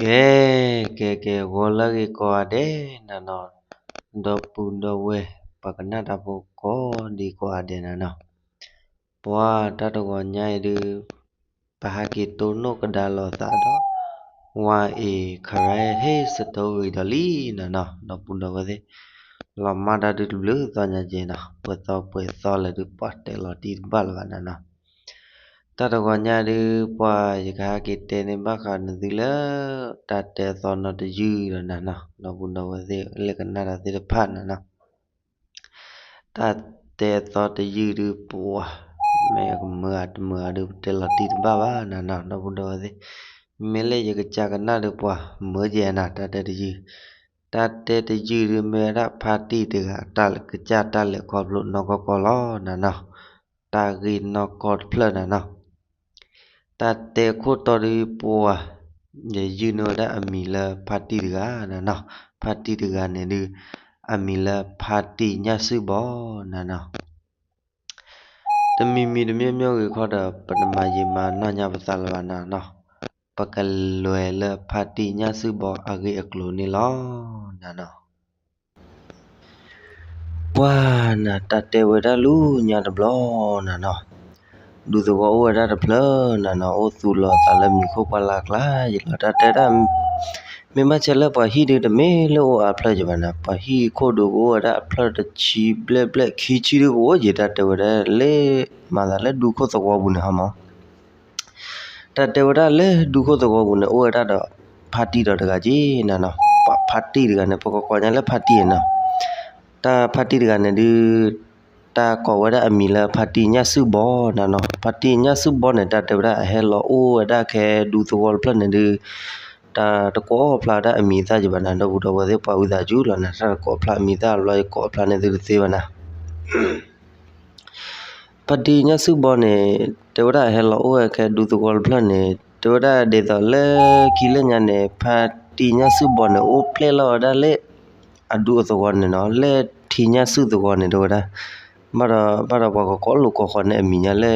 ကဲ ကဲ ကဲ ဂီၤလၢအဂ့ၤကိးဂၤဒဲးနၤနီၤ, ဒီပုၢ်ဒီဝဲၢ် ပှၤကနၣ်တၢ်ဖိကိးဒံကိးဂၤဒဲးနၤနီၤ, ပှၤတၢ်တဂီၤညါအံၤဒုး ပဟဲက့ၤတိၢ်နီၣ်ကဒါလိာ်သးဒီး ဝါအ့ၤခရၢဟ့ၣ်စတိၣ်ဂ့ၤဒီးလံနၤနီၤ, ဒီပုၢ်ဒီဝဲၢ်သ့ၣ် လီၤမၢ်တၢ်ဒုးတဘျုးသီညါကဲနီၤ, ပှဲၤသီပှဲၤသီလၢဒုးပှၤတဲလီၤတံၢ်တဘၣ်လၢၤဘၣ်နၤနီၤ. တၢ်တဂီၤညါဒုး ပှၤယကဟဲက့ၤတဲန့ၢ်ဘၣ်ဃးနသုလၢ တၢ်တဲအသီနီတယုၢ်ဒီးနၤနီၤ, ဒီပုၢ်ဒီဝဲၢ်သ့ၣ်လၢကနၣ်တၢ်သ့ၣ်တဖၣ်နၤနီၤ. တၢ်တဲအသီတယုၢ်ဒုးပှၤ မ့ၢ်အကမုာ်ဧါတမုာ်ဧါဒုး ပတဲလီၤတံၢ်တဘၣ်ဘၣ်နၤနီၤ, ဒီပုၢ်ဒီဝဲၢ်သ့ၣ်, မ့ၢ်လၢယကစၢ်ကနၣ်ဒုးပှၤ မုာ်ကဲနၤ တၢ်တဲတယုၢ်, တၢ်တဲတယုၢ်ဒုးမ့ၢ်ဝဲဒၣ်ဖါတံၢ်တဂၤ တၢ်ကစၢ်တၢ်လဲၤခီဖျိနီၢ်ကီၢ်ကီၢ်လီၤနၤနီၤ, တၢ်ဂ့ၢ်နီၢ်ကီၢ်တဖျၢၣ်နၤနီၤ. တၢ်တဲခိၣ်တီဒုးပှၤ ယယုၢ်န့ၢ်ဝဲဒၣ်အမံၤလၢဖါတံၢ်တဂၤနၤနီၤ, ဖါတံၢ်တဂၤန့ၣ်ဒုး အမံၤလၢဖါတံၢ်ညၣ်စုၣ်ဘီနၤနီၤ. တမံၤမံၤတမံၤမံၤဂ့ၤခီဒီး ပတမၤယံာ်မၤနီၢ်ညါပသးလၢၤဘၣ်နၤနီၤ, ပကလဲၤလၢဖါတံၢ်ညၣ်စုၣ်ဘီအဂ့ၢ်အကျိၤန့ၣ်လီၤနၤနီၤ. ပှၤနၤ တၢ်တဲဝဲဒၣ်လၢညါတဘျီနၤနီၤ, ဒူသဝီအိၣ်ဝဲဒၣ်တဖျၢၣ်နၤနီၤ, အိၣ်သူၣ်လီၤသးလၢမံၤခိၣ်ပှၢ်လၢ်ကျါယလီၤ, တၢ်တဲဒၣ် မ့ၢ်ဘၣ်ဆၣ်လၢပှၤဟံၣ်ဒုးတမ့ၢ်လၢအိၣ်အါဖျၢၣ်ယဘၣ်နၤ, ပှၤဟံၣ်ခိၣ်ဒုးကအိၣ်ဝဲဒၣ်အဖျၢၣ်တဆံဘျဲၣ်ဘျဲၣ်ခံဆံဒုးကအိၣ်က့ၤ, တၢ်တဲဝဲဒၣ်လၢ မၤသးလၢဒူခိၣ်သဝီပူၤန့ၣ်ဟီမး တၢ်တဲဝဲဒၣ်လၢဒူခိၣ်သဝီပူၤန့ၣ် အိၣ်ဝဲဒၣ်ဒီးဖါတံၢ်ဒီးတဂၤက့နၤနီၤ, ပှၤဖါတံၢ်တဂၤန့ၣ် ပကကိးညါလၢဖါတံၢ်နၤနီၤ, တၢ်ဖါတံၢ်တဂၤန့ၣ်ဒုး တၢ်ကိးဝဲဒၣ်အမံၤလၢဖါတံၢ်ညၣ်စုၣ်ဘီနၤနီၤ, ဖါတံၢ်ညၣ်စုၣ်ဘီန့ၣ် တၢ်တဲဝဲဒၣ်အဟဲလီၤအိၣ်ဝဲဒၣ်ခဲဒူသဝီတဖျၢၣ်န့ၣ်ဒုး တၢ်တကိးဖျါဒၣ်အမံၤအသၣ်ယဘၣ်နၤ, ဒီပုၢ်ဒီဝဲၢ်သ့ၣ်ပှၤဝံသးစူၤလီၤနၤ, တၢ်တကိးဖျါအမံၤအသၣ်ဘျီ ယကိးဖျါန့ၢ်သုတသ့ဘၣ်နၤ ဖါတံၢ်ညၣ်စုၣ်ဘီန့ၣ် တဲဝဲဒၣ်အဟဲလီၤအိၣ်ဝဲခဲဒူသဝီတဖျၢၣ်န့ၣ် တဲဝဲဒၣ်ဒ်သိးလၢခံလၢညါန့ၣ် ဖါတံၢ်ညၣ်စုၣ်ဘီန့ၣ် အိၣ်ဖျဲၣ်လီၤဝဲဒၣ်လၢ အဒူအသဝီန့ၣ်နီၤ, လၢထံညၣ်စုၣ်သဝီန့ၣ် တဲဝဲဒၣ် ဘၣ်ဒီး ဘၣ်ဒီးပှၤကကိးလိာ်ကိးဃီန့ၢ်အမံၤညါလၢ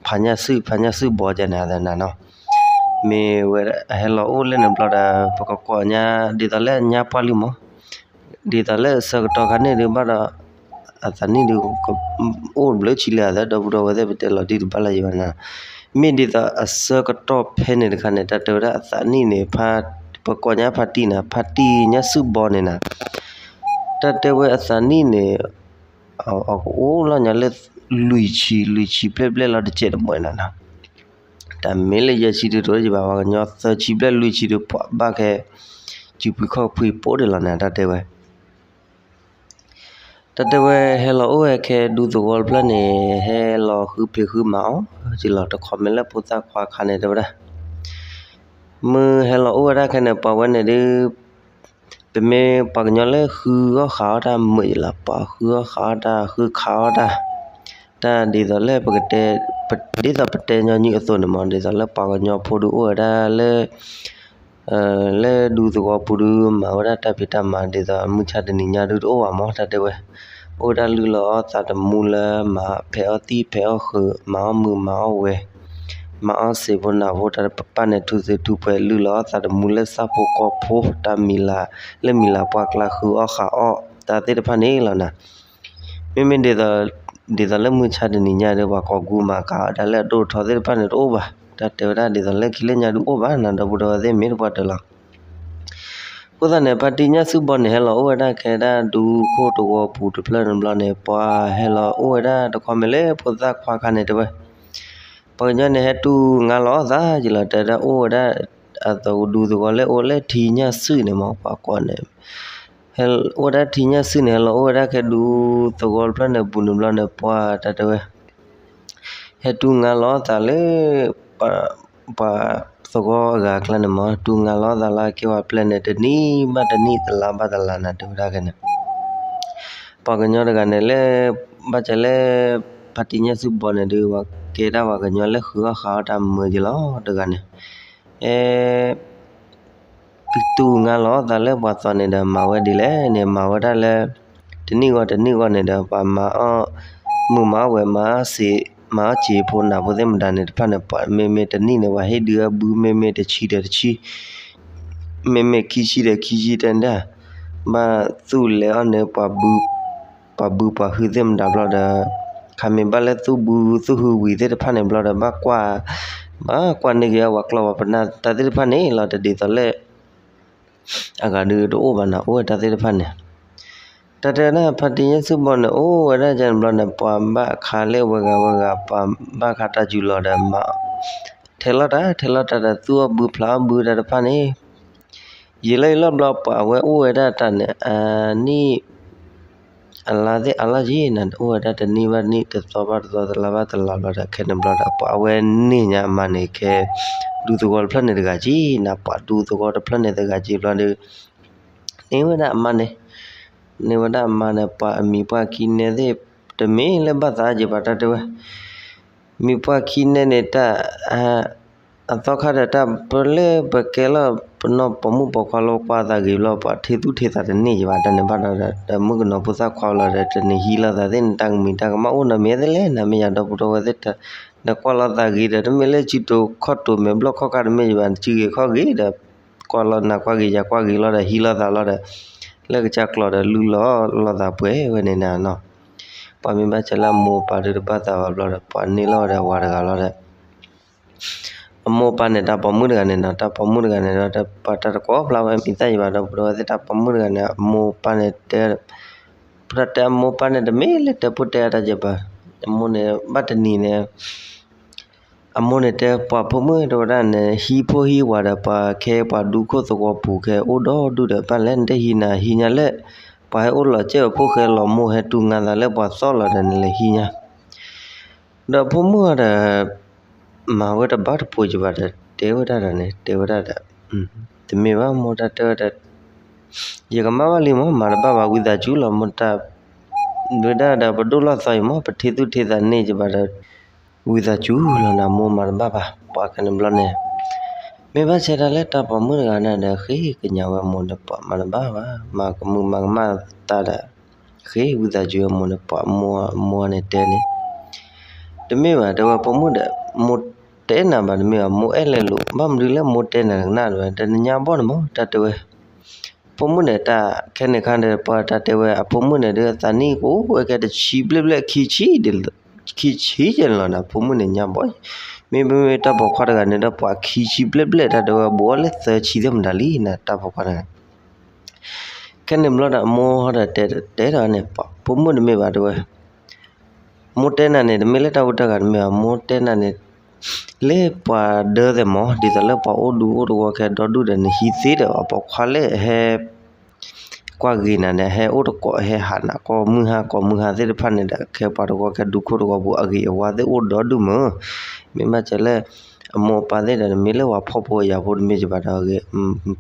ဖါညၣ်စုၣ် ဖါညၣ်စုၣ်ဘီကဲန့ၣ်နၤနီၤ, မ့ၢ်ဝဲအဟဲလီၤအိၣ်လၢန့ၣ်ဘျီဒီး ပကကိးညါ ဒ်သိးလၢညါပှၢ်လံမး ဒ်သိးလၢအဆၢကတီၢ်ခါန့ၣ်ဒုးဘၣ်ဒီး အသးနံၣ်ဒုး အိၣ်တဘျုးဆံလၢအသး ဒီပုၢ်ဒီဝဲၢ်သ့ၣ် ပတဲလီၤတံၢ်တဘၣ်လၢၤယဘၣ်နၤ, မ့ၢ်ဒ်သိးအဆၢကတီၢ်ဖဲန့ၣ်တခါန့ၣ် တၢ်တဲဝဲဒၣ်အသးနံၣ်န့ၣ် ဖါ ပကိးညါဖါတံၢ်နၤ ဖါတံၢ်ညၣ်စုၣ်ဘီန့ၣ်နၤ, တၢ်တဲဝဲအသးနံၣ်န့ၣ် အကအိၣ်လီၤညါလၢ လွံၢ်ဆံ လွံၢ်ဆံဘျဲၣ်ဘျဲၣ်လီၤတစဲးတမှဲၤနၤနီၤ တၢ်မ့ၢ်လၢယဲၢ်ဆံဒုးတအိၣ်ယဘၣ် ပှၤကညီသၢဆံဘျဲၣ်လွံၢ်ဆံဒုး ပှၤဘၣ်ခဲ စုပှံၤခီၣ်ပှံၤပိာ်ဒဲးလီၤနၤ တၢ်တဲဝဲ တၢ်တဲဝဲဟဲလီၤအိၣ်ဝဲခဲဒူသဝီတဖျၢၣ်န့ၣ် ဟဲလီၤဃုဖံးဃုမၤအီၣ်က့ၤလီၤ တခီမ့ၢ်လၢဖိသၣ်ခွါခါန့ၣ်တဲဝဲဒၣ် မ့ၢ်ဟဲလီၤအိၣ်ဝဲဒၣ်ခဲန့ၣ် ပှၤဝဲန့ၣ်ဒုး ပမ့ၢ်ပှၤကညီလၢဃုအီၣ်ဃာ်အီၣ်တၢ်မုာ်ယလီၤ ပှၤဃုအီၣ်ဃာ်အီၣ်တၢ် ဃုခးအီၣ်တၢ် တၢ်ဒ်သိးလၢပကတဲ ဒ်သိးပတဲညီနုၢ်အသိးန့ၣ်မး ဒ်သိးလၢပှၤကညီဖိဒုးအိၣ်ဝဲဒၣ်လၢ လၢဒူသဝီပူၤဒုး မၤဝဲဒၣ်တၢ်ဖံးတၢ်မၤ ဒ်သိးမုၢ်ဆါတနံၤညါဒုးတအိၣ်ဘၣ်မး တၢ်တဲဝဲ အိၣ်ဝဲဒၣ်လုၢ်လီၤအီၣ်သးတမူလၢ မၤဖဲးအီၣ်သံၣ်ဖဲးအီၣ်ဃုာ် မၤအီၣ်မုာ်မၤအီၣ်ဝဲ မၤအီၣ်စံာ်ဖိနၢ်ဖိ တၢ်တပာ်န့ၣ်ထူၣ်စုထူၣ်ပှဲၤ လုၢ်လီၤအီၣ်သးတမူလၢဆၣ်ဖိကီၢ်ဖိ တၢ်မံၤလၢ် လၢမံၤလၢ်ပှၢ်ကျါ ဃုအီၣ်ဃာ်အီၣ် တၢ်သ့ၣ်တဖၣ်န့ၣ်လီၤနၤ မ့မ့ၢ်ဒ်သိး ဒ်သိးလၢမုၢ်ဆါတနံၤညါဒီး ပှၤကိးကူမၤကၤအီၣ်တၢ်လၢအဒိၣ်ထီသ့ၣ်တဖၣ်န့ၣ်တအိၣ်ဘၣ် တၢ်တဲဝဲဒၣ်ဒ်သိးလၢခံလၢညါဒုးအိၣ်ဘၣ်နၤ ဒီပုၢ်ဒီဝဲၢ်သ့ၣ်မ့ၢ်တပှၢ်တၢၢ်လီၤ အဃိသတးန့ၣ် ဖါတံၢ်ညၣ်စုၣ်ဘီန့ၣ် ဟဲလီၤအိၣ်ဝဲဒၣ်ခဲဒၣ်ဒူခိၣ်သဝီပူၤတဖျၢၣ်န့ၣ်ဘျီန့ၣ် ပှၤဟဲလီၤအိၣ်ဝဲဒၣ်တခီမ့ၢ်လၢဖိသၣ်ခွါခါန့ၣ်တဲဝဲ ပှၤကညီန့ၣ် ဟဲတူၢ်ငါလီၤအီၣ်သးယလီၤ တဲဒၣ်အိၣ်ဝဲဒၣ် အသးဒူသဝီလၢအိၣ်လၢထံညၣ်စုၣ်န့ၣ်မး ပှၤကိးန့ၣ် ဟဲအိၣ်ဝဲဒၣ်ထံညၣ်စုၣ်န့ၣ် ဟဲလီၤအိၣ်ဝဲဒၣ်ခဲဒူသဝီတဖျၢၣ်န့ၣ် ပူၤန့ၣ်ဘျီန့ၣ် ပှၤတၢ်တဲဝဲ ဟဲတူၢ်ငါလီၤအီၣ်သးလၢ ပှၤသဝီအဂၤအကျါန့ၣ်မး တူၢ်ငါလီၤအီၣ်သးလၢကဲပှၤပျဲၢ်န့ၣ် တနံၣ်ဘၣ်တနံၣ် တလါဘၣ်တလါနၤ တဲဝဲဒၣ်ခဲန့ၣ် ပှၤကညီတဂၤန့ၣ်လၢ ဘၣ်တဲလၢ ဖါတံၢ်ညၣ်စုၣ်ဘီန့ၣ်ဒုး ပှၤကဲဒၣ်ပှၤကညီလၢဃုအီၣ်ဃာ်အီၣ်တၢ်မုာ်ယလီၤတဂၤန့ၣ် ဟဲ တူၢ်ငါလီၤအီၣ်သးလၢပှၤသီန့ၣ်ဒီး မၤဝဲဒ်လဲၣ်န့ၣ် မၤဝဲဒၣ်လၢ တနံၣ်ဂီၢ်တနံၣ်ဂီၢ်န့ၣ်ဒီး ပှၤမၤအီၣ် မုာ်မၤအီၣ်ဝဲ မၤအီၣ်စံာ် မၤအီၣ်စံာ်ဖိနၢ်ဖိသ့ၣ်မတၤန့ၣ်တဖၣ်န့ၣ် ပှၤမ့မ့ၢ်တနံၣ်န့ၣ် ပှၤဟ့ၣ်ဒုးအဘု မ့မ့ၢ်တဆံဒီးတဆံ မ့မ့ၢ်ခံဆံဒီးခံဆံတဲဒၣ်, ဘၣ်သူၣ်လဲၤအီၣ်န့ၢ် ပှၤဘုပှၤဟုသ့ၣ်မတၤဘျီဒီး, ခါမ့ၢ်ဘၣ်လၢသူၣ်ဘုသူၣ်ဟုဝံၤသ့ၣ်တဖၣ်န့ၣ်ဘျီဒီး ဘၣ်ကွၢ်, ဘၣ်ကွၢ်န့ၢ်က့ၤအဝဲကျီၢ်ဝဲပနၢ်တၢ်သ့ၣ်တဖၣ်န့ၣ်လီၤ. တဒ်သိးလၢ အဂၤဒုးတအိၣ်ဘၣ်န့ၣ် အိၣ်ဝဲတၢ်သ့ၣ်တဖၣ်န့ၣ် တၢ်တဲဒၣ်ဖါတံၢ်ညါဆူၣ်ဘီန့ၣ် အိၣ်ဝဲဒၣ်န့ၣ်ဘျီန့ၣ် ပှၤဘၣ်ခးလၢဝဲဂၤဝဲဂၤ ပှၤဘၣ်ခးတၢ်စူၤလီၤဒီးမၤ ထဲးလီၤတၢ် ထဲးလီၤတၢ်ဒီးသူၣ်အီၣ်ဘုဖျးအီၣ်ဘုတၢ်တဖၣ်န့ၣ်, ယံာ်လီၤယံာ်လီၤဘျီ ပှၤအဝဲအိၣ်ဝဲဒၣ်တၢ်န့ၣ် အနံၣ် အလါသ့ၣ်အါလီၤက့ၤန့ၣ် အိၣ်ဝဲဒၣ်တနံၣ်ဘၣ်တနံၣ် တသီဘၣ်တသီ တလါဘၣ်တလါဘျီဒီး ခဲန့ၣ်ဘျီဒီး ပှၤအဝဲန့ၢ်ညါအမါန့ၣ် ခဲဒူသဝီတဖျၢၣ်န့ၣ်တဂၤက့ၤန့ၣ် ပှၤဒူသဝီတဖျၢၣ်န့ၣ်တဂၤက့ၤဘျီဒီး န့ၢ်ဝဲဒၣ်အမါန့ၣ်, န့ၢ်ဝဲဒၣ်အမါန့ၣ် ပှၤအမံၤပှၢ်ခံနဲသ့ၣ် တမ့ၢ်လၢဘၣ်သးက့ၤဘၣ် တၢ်တဲဝဲ မံၤပှၢ်ခံနဲန့ၣ် တၢ် အသီခါဒီး တၢ်ပလၢပကဲလီၤ ပနီၢ်ပိာ်မုၣ်ပိာ်ခွါလၢကွၢ်သးဂ့ၤဘျီ ပှၤထံသူၣ်ထံသးတန့ၢ်က့ၤဘၣ် တၢ်န့ၣ်ဘၣ်ဒီး ဒီးမုၣ်ကနီၤဖိသၣ်ခွါလီၤဒီး တန့ၢ်ဟံးလိာ်သးသ့ၣ်န့ၣ် တၢ်ကမံၤတၢ်ကမၣ်အိၣ်နီတမံၤသ့ၣ်လဲၣ် နမ့ၢ်ယၤဒီပုၢ်ဒီဝဲၢ်သ့ၣ် ဒီးကွၢ်လိာ်သးဂ့ၤဒီး တမ့ၢ်လၢစုတိၤခီၣ်တိၤမဲာ်ဘျီၣ်ခီၣ်ခါတမ့ၢ်ယဘၣ် စုဂ့ၤခီၣ်ဂ့ၤဒီး ကွၢ်လိာ်နၤကွၢ်ဂ့ၤယၤကွၢ်ဂ့ၤလီၤဒီး ဟံးလိာ်သးလီၤဒီး လၢကစၢ်ကျီၤဒီးလုၢ်လီၤလိာ်သးပှဲၤဝဲန့ၣ်န့ၣ်နီၤ. ပှၤမ့ၢ်ဘၣ်ဆၣ်လၢအမိၢ်အပၢ်ဒုးတဘၣ်သးဘၣ်ဘျီဒီး ပှၤန့ၢ်လီၤဝဲဒီးအဝၤတဂၤလီၤဒီး အမိၢ်အပၢ်န့ၣ် တၢ်ပိာ်မုၣ်တဂၤန့ၣ်နီၤ တၢ်ပိာ်မုၣ်တဂၤန့ၣ်ဒီး ပှၤတၢ်တကိးဖျါဝဲမံၤသၣ်ယဘၣ်ဒီပုၢ်ဒီဝဲၢ်သ့ၣ် တၢ်ပိာ်မုၣ်တဂၤန့ၣ် အမိၢ်အပၢ်န့ၣ်တဲ ပတၢ်တဲအမိၢ်အပၢ်န့ၣ် တမ့ၢ်လၢတဲဖိတဲအတၢ်ယဘၣ် အမိၢ်န့ၣ် ဘၣ်တနံၤန့ၣ် အမိၢ်န့ၣ်တဲပှၤဖိမုၣ်တဝဲဒၣ်န့ၣ် ဟံးဖိဟံးဝၤဒီး ပှၤခဲပှၤဒူခိၣ်သဝီပူၤခဲအိၣ်ဒီဒူၣ်ဒီး ဘၣ်လဲၣ်နတဟံးနၤ ဟံးညါလၢ ပှၤဟဲအိၣ်လီၤစဲၣ်အဖိဃဲလီၤမိၢ်ဟဲတူၢ်ငါသးလၢပှၤသီၣ်လီၤဒီး နလဲၤဟံးညါ ဒီးဖိမုၣ်အီၤဒီး မၤဝဲတဘၣ်တပိၤကဘၣ်ဒီး တဲဝဲဒၣ်ဒီးန့ၣ် တဲဝဲဒၣ်ဒီး တမ့ၢ်ဘၣ်မိၢ်တၢ်တဲဝဲဒီး ယကမၣ်ဘၣ်လံမး မၤတဘၣ်ဘၣ် ဝံသးစူၤလီၤ မိၢ်တၢ် ဝဲဒၣ်ဒီးပဒိၣ်လီၤသီအံၤမး ပထံသူၣ်ထံသးန့ၢ်ကဘၣ်ဒီး ဝံသးစူၤလီၤနၤ မိၢ်မၤတဘၣ်ဘၣ် ပှၤကန့ၣ်ဘျီန့ၣ် မ့ၢ်ဘၣ်ဆၣ်တၢ်လၢတၢ်ပိာ်မုၣ်တဂၤန့ၣ်ဒီး ဃ့ကညးဝဲမိၢ်ဒီး ပှၤမၤတဘၣ်ဘၣ် မၤကမုာ်မၤကမၣ်တၢ်ဒီး ဃ့ဝံသးစူၤဝဲမိၢ်န့ၣ် ပှၤမိၢ်မိၢ်န့ၣ်တဲန့ၣ် တမ့ၢ်ဘၣ် တဲဝဲပိာ်မုၣ်ဒီး မိၢ်တဲနၤဘၣ်တမ့ၢ်ဘၣ် မိၢ်အဲၣ်လဲၤလိာ် ဘၣ်မနုၤလၢမိၢ်တဲနၤတကနၣ်တဝဲ ဒီးနညါဘီၣ်န့ၣ်မး တၢ်တဲဝဲ ပိာ်မုၣ်န့ၣ် တၢ်ခဲန့ၣ်ခါဒီး ပှၤတၢ်တဲဝဲ အပိာ်မုၣ်န့ၣ်ဒီး အသးနံၣ်ကအိၣ်ဝဲကဲတဆံဘျဲၣ်ဘျဲၣ် ခံဆံ ခံဆံယဲၢ်န့ၣ်လီၤဒီး ပိာ်မုၣ်န့ၣ်ညါဘီၣ် မ့မ့မ့ၢ်တၢ်ပိာ်ခွါတဂၤန့ၣ်ဒီး ပှၤခံဆံဘျဲၣ်ဘျဲၣ် တၢ်တဲဝဲ ဘူးအီၤလၢသၢဆံသ့ၣ်မတၤလံန့ၣ် တၢ်ပိာ်ခွါတဂၤ ခဲန့ၣ်ဘျီဒီး အမိၢ်ဒီးတဲ တဲဒီးန့ၣ် ပိာ်မုၣ်တမ့ၢ်ဘၣ်တဲဝဲ မိၢ်တဲနၤန့ၣ် တမ့ၢ်လၢတၢ်ဟူးတၢ်ဂဲၤတမ့ၢ်ဘၣ် မိၢ်တဲနၤန့ၣ် လၢပှၤဒၢသဲးမး ဒ်သိးလၢပှၤအိၣ်ဒူအိၣ်သဝီခဲဒီဒူၣ်ဒီး နဟံးသ့ဒီး အပိာ်ခွါလၢအဟဲ ကွၢ်ဂ့ၤနၤန့ၣ် ဟဲအိၣ်တကိး ဟဲဟးနၤကိးမုၢ်ဟါကိးမုၢ်ဟါသ့ၣ်တဖၣ်န့ၣ်ဒီး ခဲပှၤတဝီခဲဒူခိၣ်တဝီပူၤ အဂ့ၤအဝါသ့ၣ်အိၣ်ဒီဒူၣ်မး မ့ၢ်ဘၣ်စၢၤလၢ အမိၢ်အပၢ်သ့ၣ်ဒီး တမ့ၢ်လၢပှၤဖှီၣ်ဖိယာ်ဖိတမ့ၢ်ကဘၣ်ဒီး ဂ့ၤ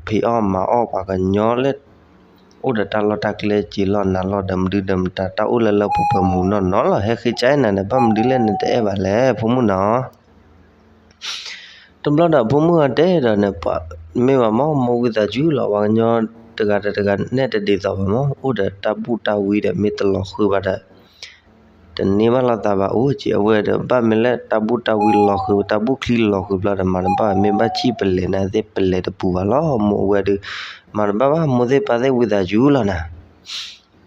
ဖံးအီၣ်မၤအီၣ်ပှၤကညီလၢ အိၣ်ဒီးတၢ်လီၢ်တၢ်ကျဲ စ့လီၢ်နၤလီၢ်ဒီးမနုၤဒီးမတၤ တၢ်အိၣ်လၢလၢပှဲၤပှဲၤမုာ်နီၢ်နီၢ်လီၤ ဟဲဃ့ကၠါနၤဒီး ဘၣ်မနုၤလဲၣ်နတအဲၣ်ဘၣ်လဲၣ် ဖိမုၣ်နီၤ တဘျီဒီးဖိမုၣ်အီၤတဲဒီးန့ၣ် ပှၤမ့ၢ်ဘၣ်မး မိၢ်ဝံသးစူၤလီၤ ပှၤကညီတဂၤဒီးတဂၤနဲၣ်တဒ်သိးဘၣ်မး အိၣ်ဒီးတၢ်ဘူၣ်တၢ်ဝံဒီး မ့ၢ်တလီၤဃုာ်ဘၣ်ဒီး တန့ၢ်ဘၣ်လိာ်သးဘၣ် အိၣ်က့ၤအဝဲဒီး ဘၣ်မ့ၢ်လၢတၢ်ဘူၣ်တၢ်ဝံလီၤဃုာ် တၢ်ဘူၣ်ချံလီၤဃုာ်ဘျီဒီး မၤတဘၣ် မ့ၢ်ဘၣ်ဆံၣ်ပလဲၤန့ၣ်သ့ၣ် ပလဲၤတပူၤဘၣ်လီၤ မိၢ်အဝဲဒီး မၤတဘၣ်ဘၣ် မိၢ်သ့ၣ်ပၢ်သ့ၣ်ဝံသးစူၤလီၤနၤ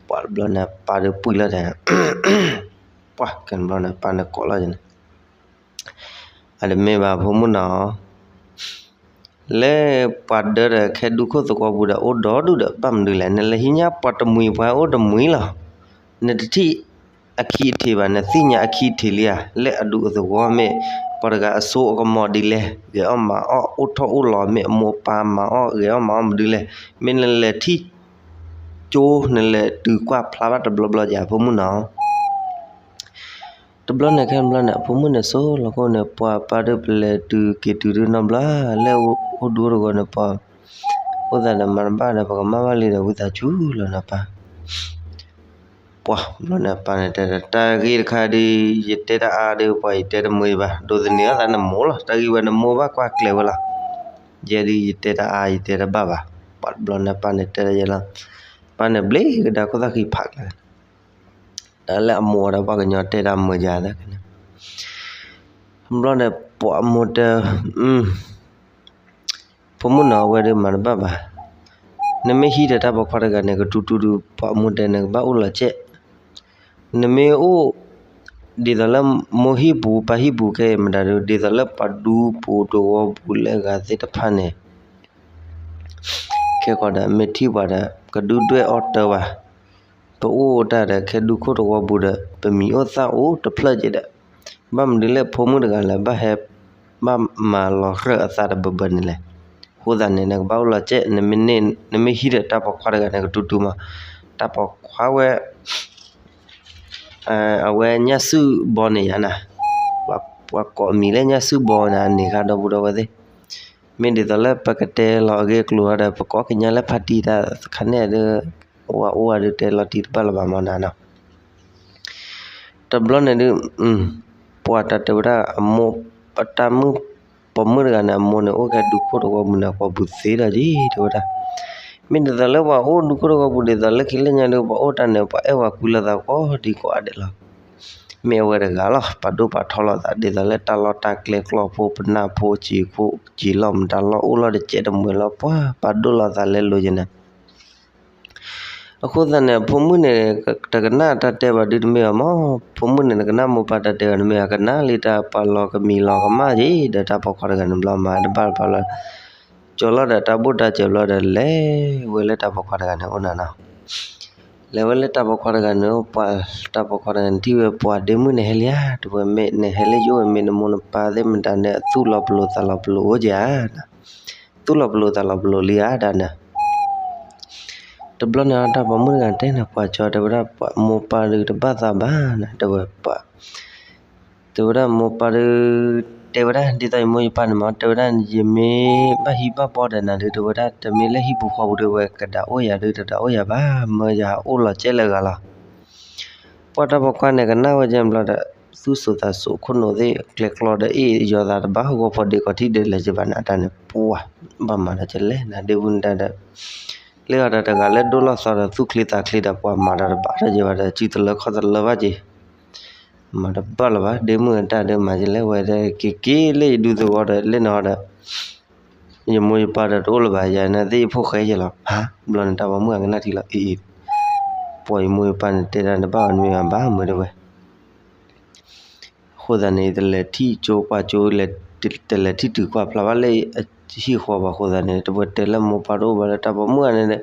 ပှၤတဘျီန့ၣ် ပၢ်ဒီးပှံၢ်လီၤဒီး ပှၤကန့ၣ်ဘျီန့ၣ် ပၢ်န့ၣ်ကိးလီၤန့ၣ် အတမ့ၢ်ဘၣ်ဖိမုၣ်နီၤ လၢပှၤဒၢဒီးခဲဒူခိၣ်သဝီပူၤဒီး အိၣ်ဒီဒူၣ်ဒီး ဘၣ်မနုၤလဲၣ် နလဲၤဟံးညါပှၤတမှံၤပှၤအိၣ်တမှံၤလီၤ နတထံၣ်အခံအထံးဘၣ် နသ့ၣ်ညါအခံအထံးလံဧါ လၢအဒူအသဝီမ့ၢ် ပှၤတဂၤအစိအကမီၤဒ်လဲၣ် ဂဲၤအီၣ်မၤအီၣ်အိၣ်ထီၣ်အိၣ်လီၤမ့ၢ် အမိၢ်အပၢ်မၤအီၣ်ဂဲၤအီၣ်မၤအီၣ်မနုၤလဲၣ် မ့ၢ်နလဲၤထံၣ် ကၠိ နလဲၤတုၤကွၢ်ဖျါဘၣ်တဘျီဘျီယၤ ဖိမုၣ်နီၤ တဘျီန့ၣ်ခဲဘျီန့ၣ် အဖိမုၣ်န့ၣ်ဆိလီၤခိၣ်န့ၣ် ပှၤပၢ်ဒီးပလဲၤတုၤက့ၤတုၤဒုနီတဘျီ လၢအိၣ်ဒူအိၣ်တဂီၤန့ၣ် ပှၤအိၣ်သးဒီးမၤတဘၣ်ဒီး ပကမၣ်ဘၣ်လံဒီး ဝံသးစူၤလီၤနၤပၢ် ပှၤဘျီန့ၣ် အပၢ်န့ၣ်တဲဒီး တၢ်ဂ့ၢ်တခါဒီး ယတဲတၢ်အါဒီး ပှၤယတဲတမုာ်ဘၣ် ဒိးသန့ၤအသးနမိၢ်လီၤ တၢ်ဂ့ၢ်ဝဲနမိၢ်ဘၣ်ကွၢ်ကျဲၤဝဲလီၤ ယဲဒုးယတဲတၢ်အါ ယတဲတၢ်ဘၣ်ဘၣ် ပှၤတဘျီန့ၣ် အပၢ်န့ၣ်တဲဒီးယဲလီၤ ပၢ်န့ၣ်ဘျ့ကဒါခိၣ်သၣ်ဃံဖးကျၢၤ တၢ်လၢအမိၢ်ဒီးပှၤကညီတဲတၢ်မုာ်ယၤသးန့ၣ် ဘျီန့ၣ် ပှၤအမိၢ်တဲ ဖိမုၣ်နီၤ အဝဲဒီးမၤတဘၣ်ဘၣ် နမ့ၢ်ဟံးဒီးတၢ်ပိာ်ခွါတဂၤန့ၣ် ကတူၢ်တူၢ်ဒုး ပှၤမိၢ်တဲနကဘၣ်အိၣ်လီၤကဲး, နမ့ၢ်အိၣ် ဒ်သိးလၢမိၢ်ဟံၣ်ပူၤ ပၢ်ဟံၣ်ပူၤခဲအံၤမတၤဒုး ဒ်သိးလၢပှၤဒူပူၤတဝီပူၤလၢအဂၤသ့ၣ်တဖၣ်န့ၣ် ခဲကီးဒီး မ့ၢ်ထံၣ်ပှၤဒီး ကဒုၣ်ဒွဲၣ်အီၣ်တၢ်ဘၣ်, ပအိၣ်တၢ်ဒီး ခဲဒူခိၣ်တဝီပူၤဒီး ပမံၤအိၣ်သၣ်အိၣ်တဖျၢၣ်က့ဒီး ဘၣ်မနုၤလၢဖိမုၣ်တဂၤလၢ ဘၣ်ဟဲ ဘၣ်မၤလီၤရၢၢ်အသးတဘၢဘၢန့ၣ်လဲၣ်. အဃိသတးန့ၣ် နကဘၣ်အိၣ်လီၤကဲး, နမ့ၢ်ဟံးဒီးတၢ်ပိာ်ခွါတဂၤန့ၣ် ကတူၢ်တူၢ်မး, တၢ်ပိာ်ခွါဝဲ အဝဲညၣ်စုၣ်ဘီန့ၣ်ယါနၤ, ပှၤကိးအမံၤလၢညၣ်စုၣ်ဘီန့ၣ် အန့ၢ်ဃာ်ဒီပုၢ်ဒီဝဲၢ်သ့ၣ်, မ့ၢ်ဒ်သိးလၢပကတဲလီၤအဂ့ၢ်အကျိၤဒီး ပကိးကညါလၢဖါတံၢ်တၢ်တခါန့ၣ်ဒီး ဝဲအိၣ်ဝဲဒုးတဲလီၤတံၢ်တဘၣ်လၢၤဘၣ်မနီၤနီၤ. တဘျီန့ၣ်ဒုး ပှၤတၢ်တဲဝဲဒၣ် အမိၢ် အတၢ်မုၣ် ပိာ်မုၣ်တဂၤန့ၣ် အမိၢ်န့ၣ် အိၣ်ကဲဒူခိၣ်တဝီပူၤန့ၣ် ပှၤပူၤသ့လီၤက့ၤ တဲဝဲဒၣ်, မ့ၢ်ဒ်သိးလၢပှၤအိၣ်ဒူခိၣ်တဝီပူၤ ဒ်သိးလၢခံလၢညါဒုး ပှၤအိၣ်တၢ်န့ၣ် ပှၤအဲၣ်ပှၤကွံလိာ်သးကိးဒံကိးဂၤဒဲးလီၤ. မ့ၢ်အဝဲတဂၤလီၤ ပာ်ဒိၣ်ပာ်ထီလီၤသး ဒ်သိးလၢတၢ်လီၢ်တၢ်ကျဲ ကျီၢ်ဖိပနၢ်ဖိ စံာ်ခိၣ်စံာ်လီၢ် မတၤလီၢ်အိၣ်လီၤတစဲးတမှဲၤလီၤ ပှၤပာ်ဒိၣ်လိာ်သးလဲလိာ်က့ၤန့ၣ် အဃိသတးန့ၣ် အဖိမုၣ်န့ၣ် တကနၣ်တၢ်တဲဘၣ်ဒုးတမ့ၢ်ဘၣ်မး, ဖိမုၣ်န့ၣ် တကနၣ်မိၢ်ပၢ်တၢ်တဲဘၣ်တမ့ၢ်ဘၣ်, ကနၣ်လံတၢ်ပှၤလီၤကမံၤလီၤကမၣ်က့ၤ ဒီးတၢ်ပိာ်ခွါတဂၤန့ၣ်ဘျီ မၤတဘၣ်တဘၣ်လီၤ, ကၠီၤလီၤဒီးတၢ်ဘိၣ်တၢ်စၢၤဘျီဒီး လဲၤဝဲလၢတၢ်ပိာ်ခွါတဂၤန့ၣ်အိၣ်နၤနီၤ. လဲၤဝဲလၢတၢ်ပိာ်ခွါတဂၤန့ၣ်အိၣ် ပှၤတၢ်ပိာ်ခွါတဂၤန့ၣ်ထံၣ်ဝဲ ပှၤဒ့မုၣ်န့ၣ်ဟဲလံဧါ, တဝဲမ့ၢ်နဟဲလၢယအိၣ်ဝဲ မ့ၢ်နမိၢ်နပၢ်သ့ၣ်မတၤန့ၣ် အသူၣ်လီၤပလိာ်သးလီၤပလိာ်အိၣ်က့ၤဧါ, သူၣ်လီၤပလိာ်သးလီၤပလိာ်လံဧါဒၣ်န့ၣ် တဘျီန့ၣ် တၢ်ပိာ်မုၣ်တဂၤတဲန့ၣ် ပှၤကၠီတဲဝဲဒၣ် ပှၤမိၢ်ပၢ်ဒုးတဘၣ်သးဘၣ်နၤ တဲဝဲပှၤ တဲဝဲဒၣ်မိၢ်ပၢ်ဒုး တဲဝဲဒၣ် ဒ်သိးယမိၢ်ယပၢ်န့ၣ်မး တဲဝဲဒၣ် ယမ့ၢ်ဘၣ်ဟံးဘၣ်ဘီဒီးနၤဒုး တဲဝဲဒၣ် တမ့ၢ်လၢဟံၣ်ပူၤဃီပူၤဒုး ဝဲကဒၣ်အိၣ်ယၤဒုး တဒၣ်အိၣ်ယၤဘၣ် မၢယဟးအိၣ်လီၤကဲးလၢအဂၤလီၤ ပှၤတၢ်ပိာ်ခွါန့ၣ် ကနၣ်ဝဲကဲဘျီဒီး သူၣ်စိၤသးစိၤခိၣ်နူာ်သ့ၣ် ကျဲကျီဒီးအ့ၣ်ယီၤသးတဘၣ် ဟီၣ်ကဝီၤဖိဒ့ကီးထံၣ်ဒဲးလဲၤက့ၤဘၣ်န့ၣ် အတၢ်န့ၣ် ပှၤ ဘၣ်မၤတၢ်ကလဲၣ် နၤဒ့မုၣ်နတၢ်ဒီး လၢအီၤတၢ်တဂၤလၢဒိၣ်လီၤသီဒီး သူၣ်ချ့သးချ့ဒီး ပှၤမၤတၢ်တဘၣ်ထီၣ်က့ၤဘၣ်ဒီး စုတလၢခီၣ်တလၢဘၣ်က့ၤ မၤတဘၣ်လၢၤဘၣ် ဒ့မုၣ်အတၢ်ဒီးမၤကလဲၣ် ဝဲဒၣ်က့ၤက့ၤလၢယဒူသဝီဒီး လၢနဟီဒီး ယမိၢ်ယပၢ်ဒီးတအိၣ်လၢၤဘၣ် ယၤန့ၣ်သ့ၣ်ယဖိၣ်ဃဲယဲလီၤ ဟါ ဘျီန့ၣ် တၢ်ပိာ်မုၣ်အကနၣ်ထံလီၤ အ့ၣ်အ့ၣ် ပှၤယမိၢ်ယပၢ်န့ၣ်တဲတၢ်တဘၣ်အီၤတမ့ၢ်ဘၣ် ဘၣ်မုာ်တဲဝဲ အဃိသတးန့ၣ် တလဲၤထံၣ်ကၠိပှၢ်ကၠိ တလဲၤထံၣ်တုၤကွၢ်ဖျါဘၣ်လၢအဟံၣ်ဃီဘၣ်အဃိသတးန့ၣ် တဝဲတဲလၢမိၢ်ပၢ်တအိၣ်ဘၣ်လၢတၢ်ပိာ်မုၣ်ဂၤန့ၣ်ဒီး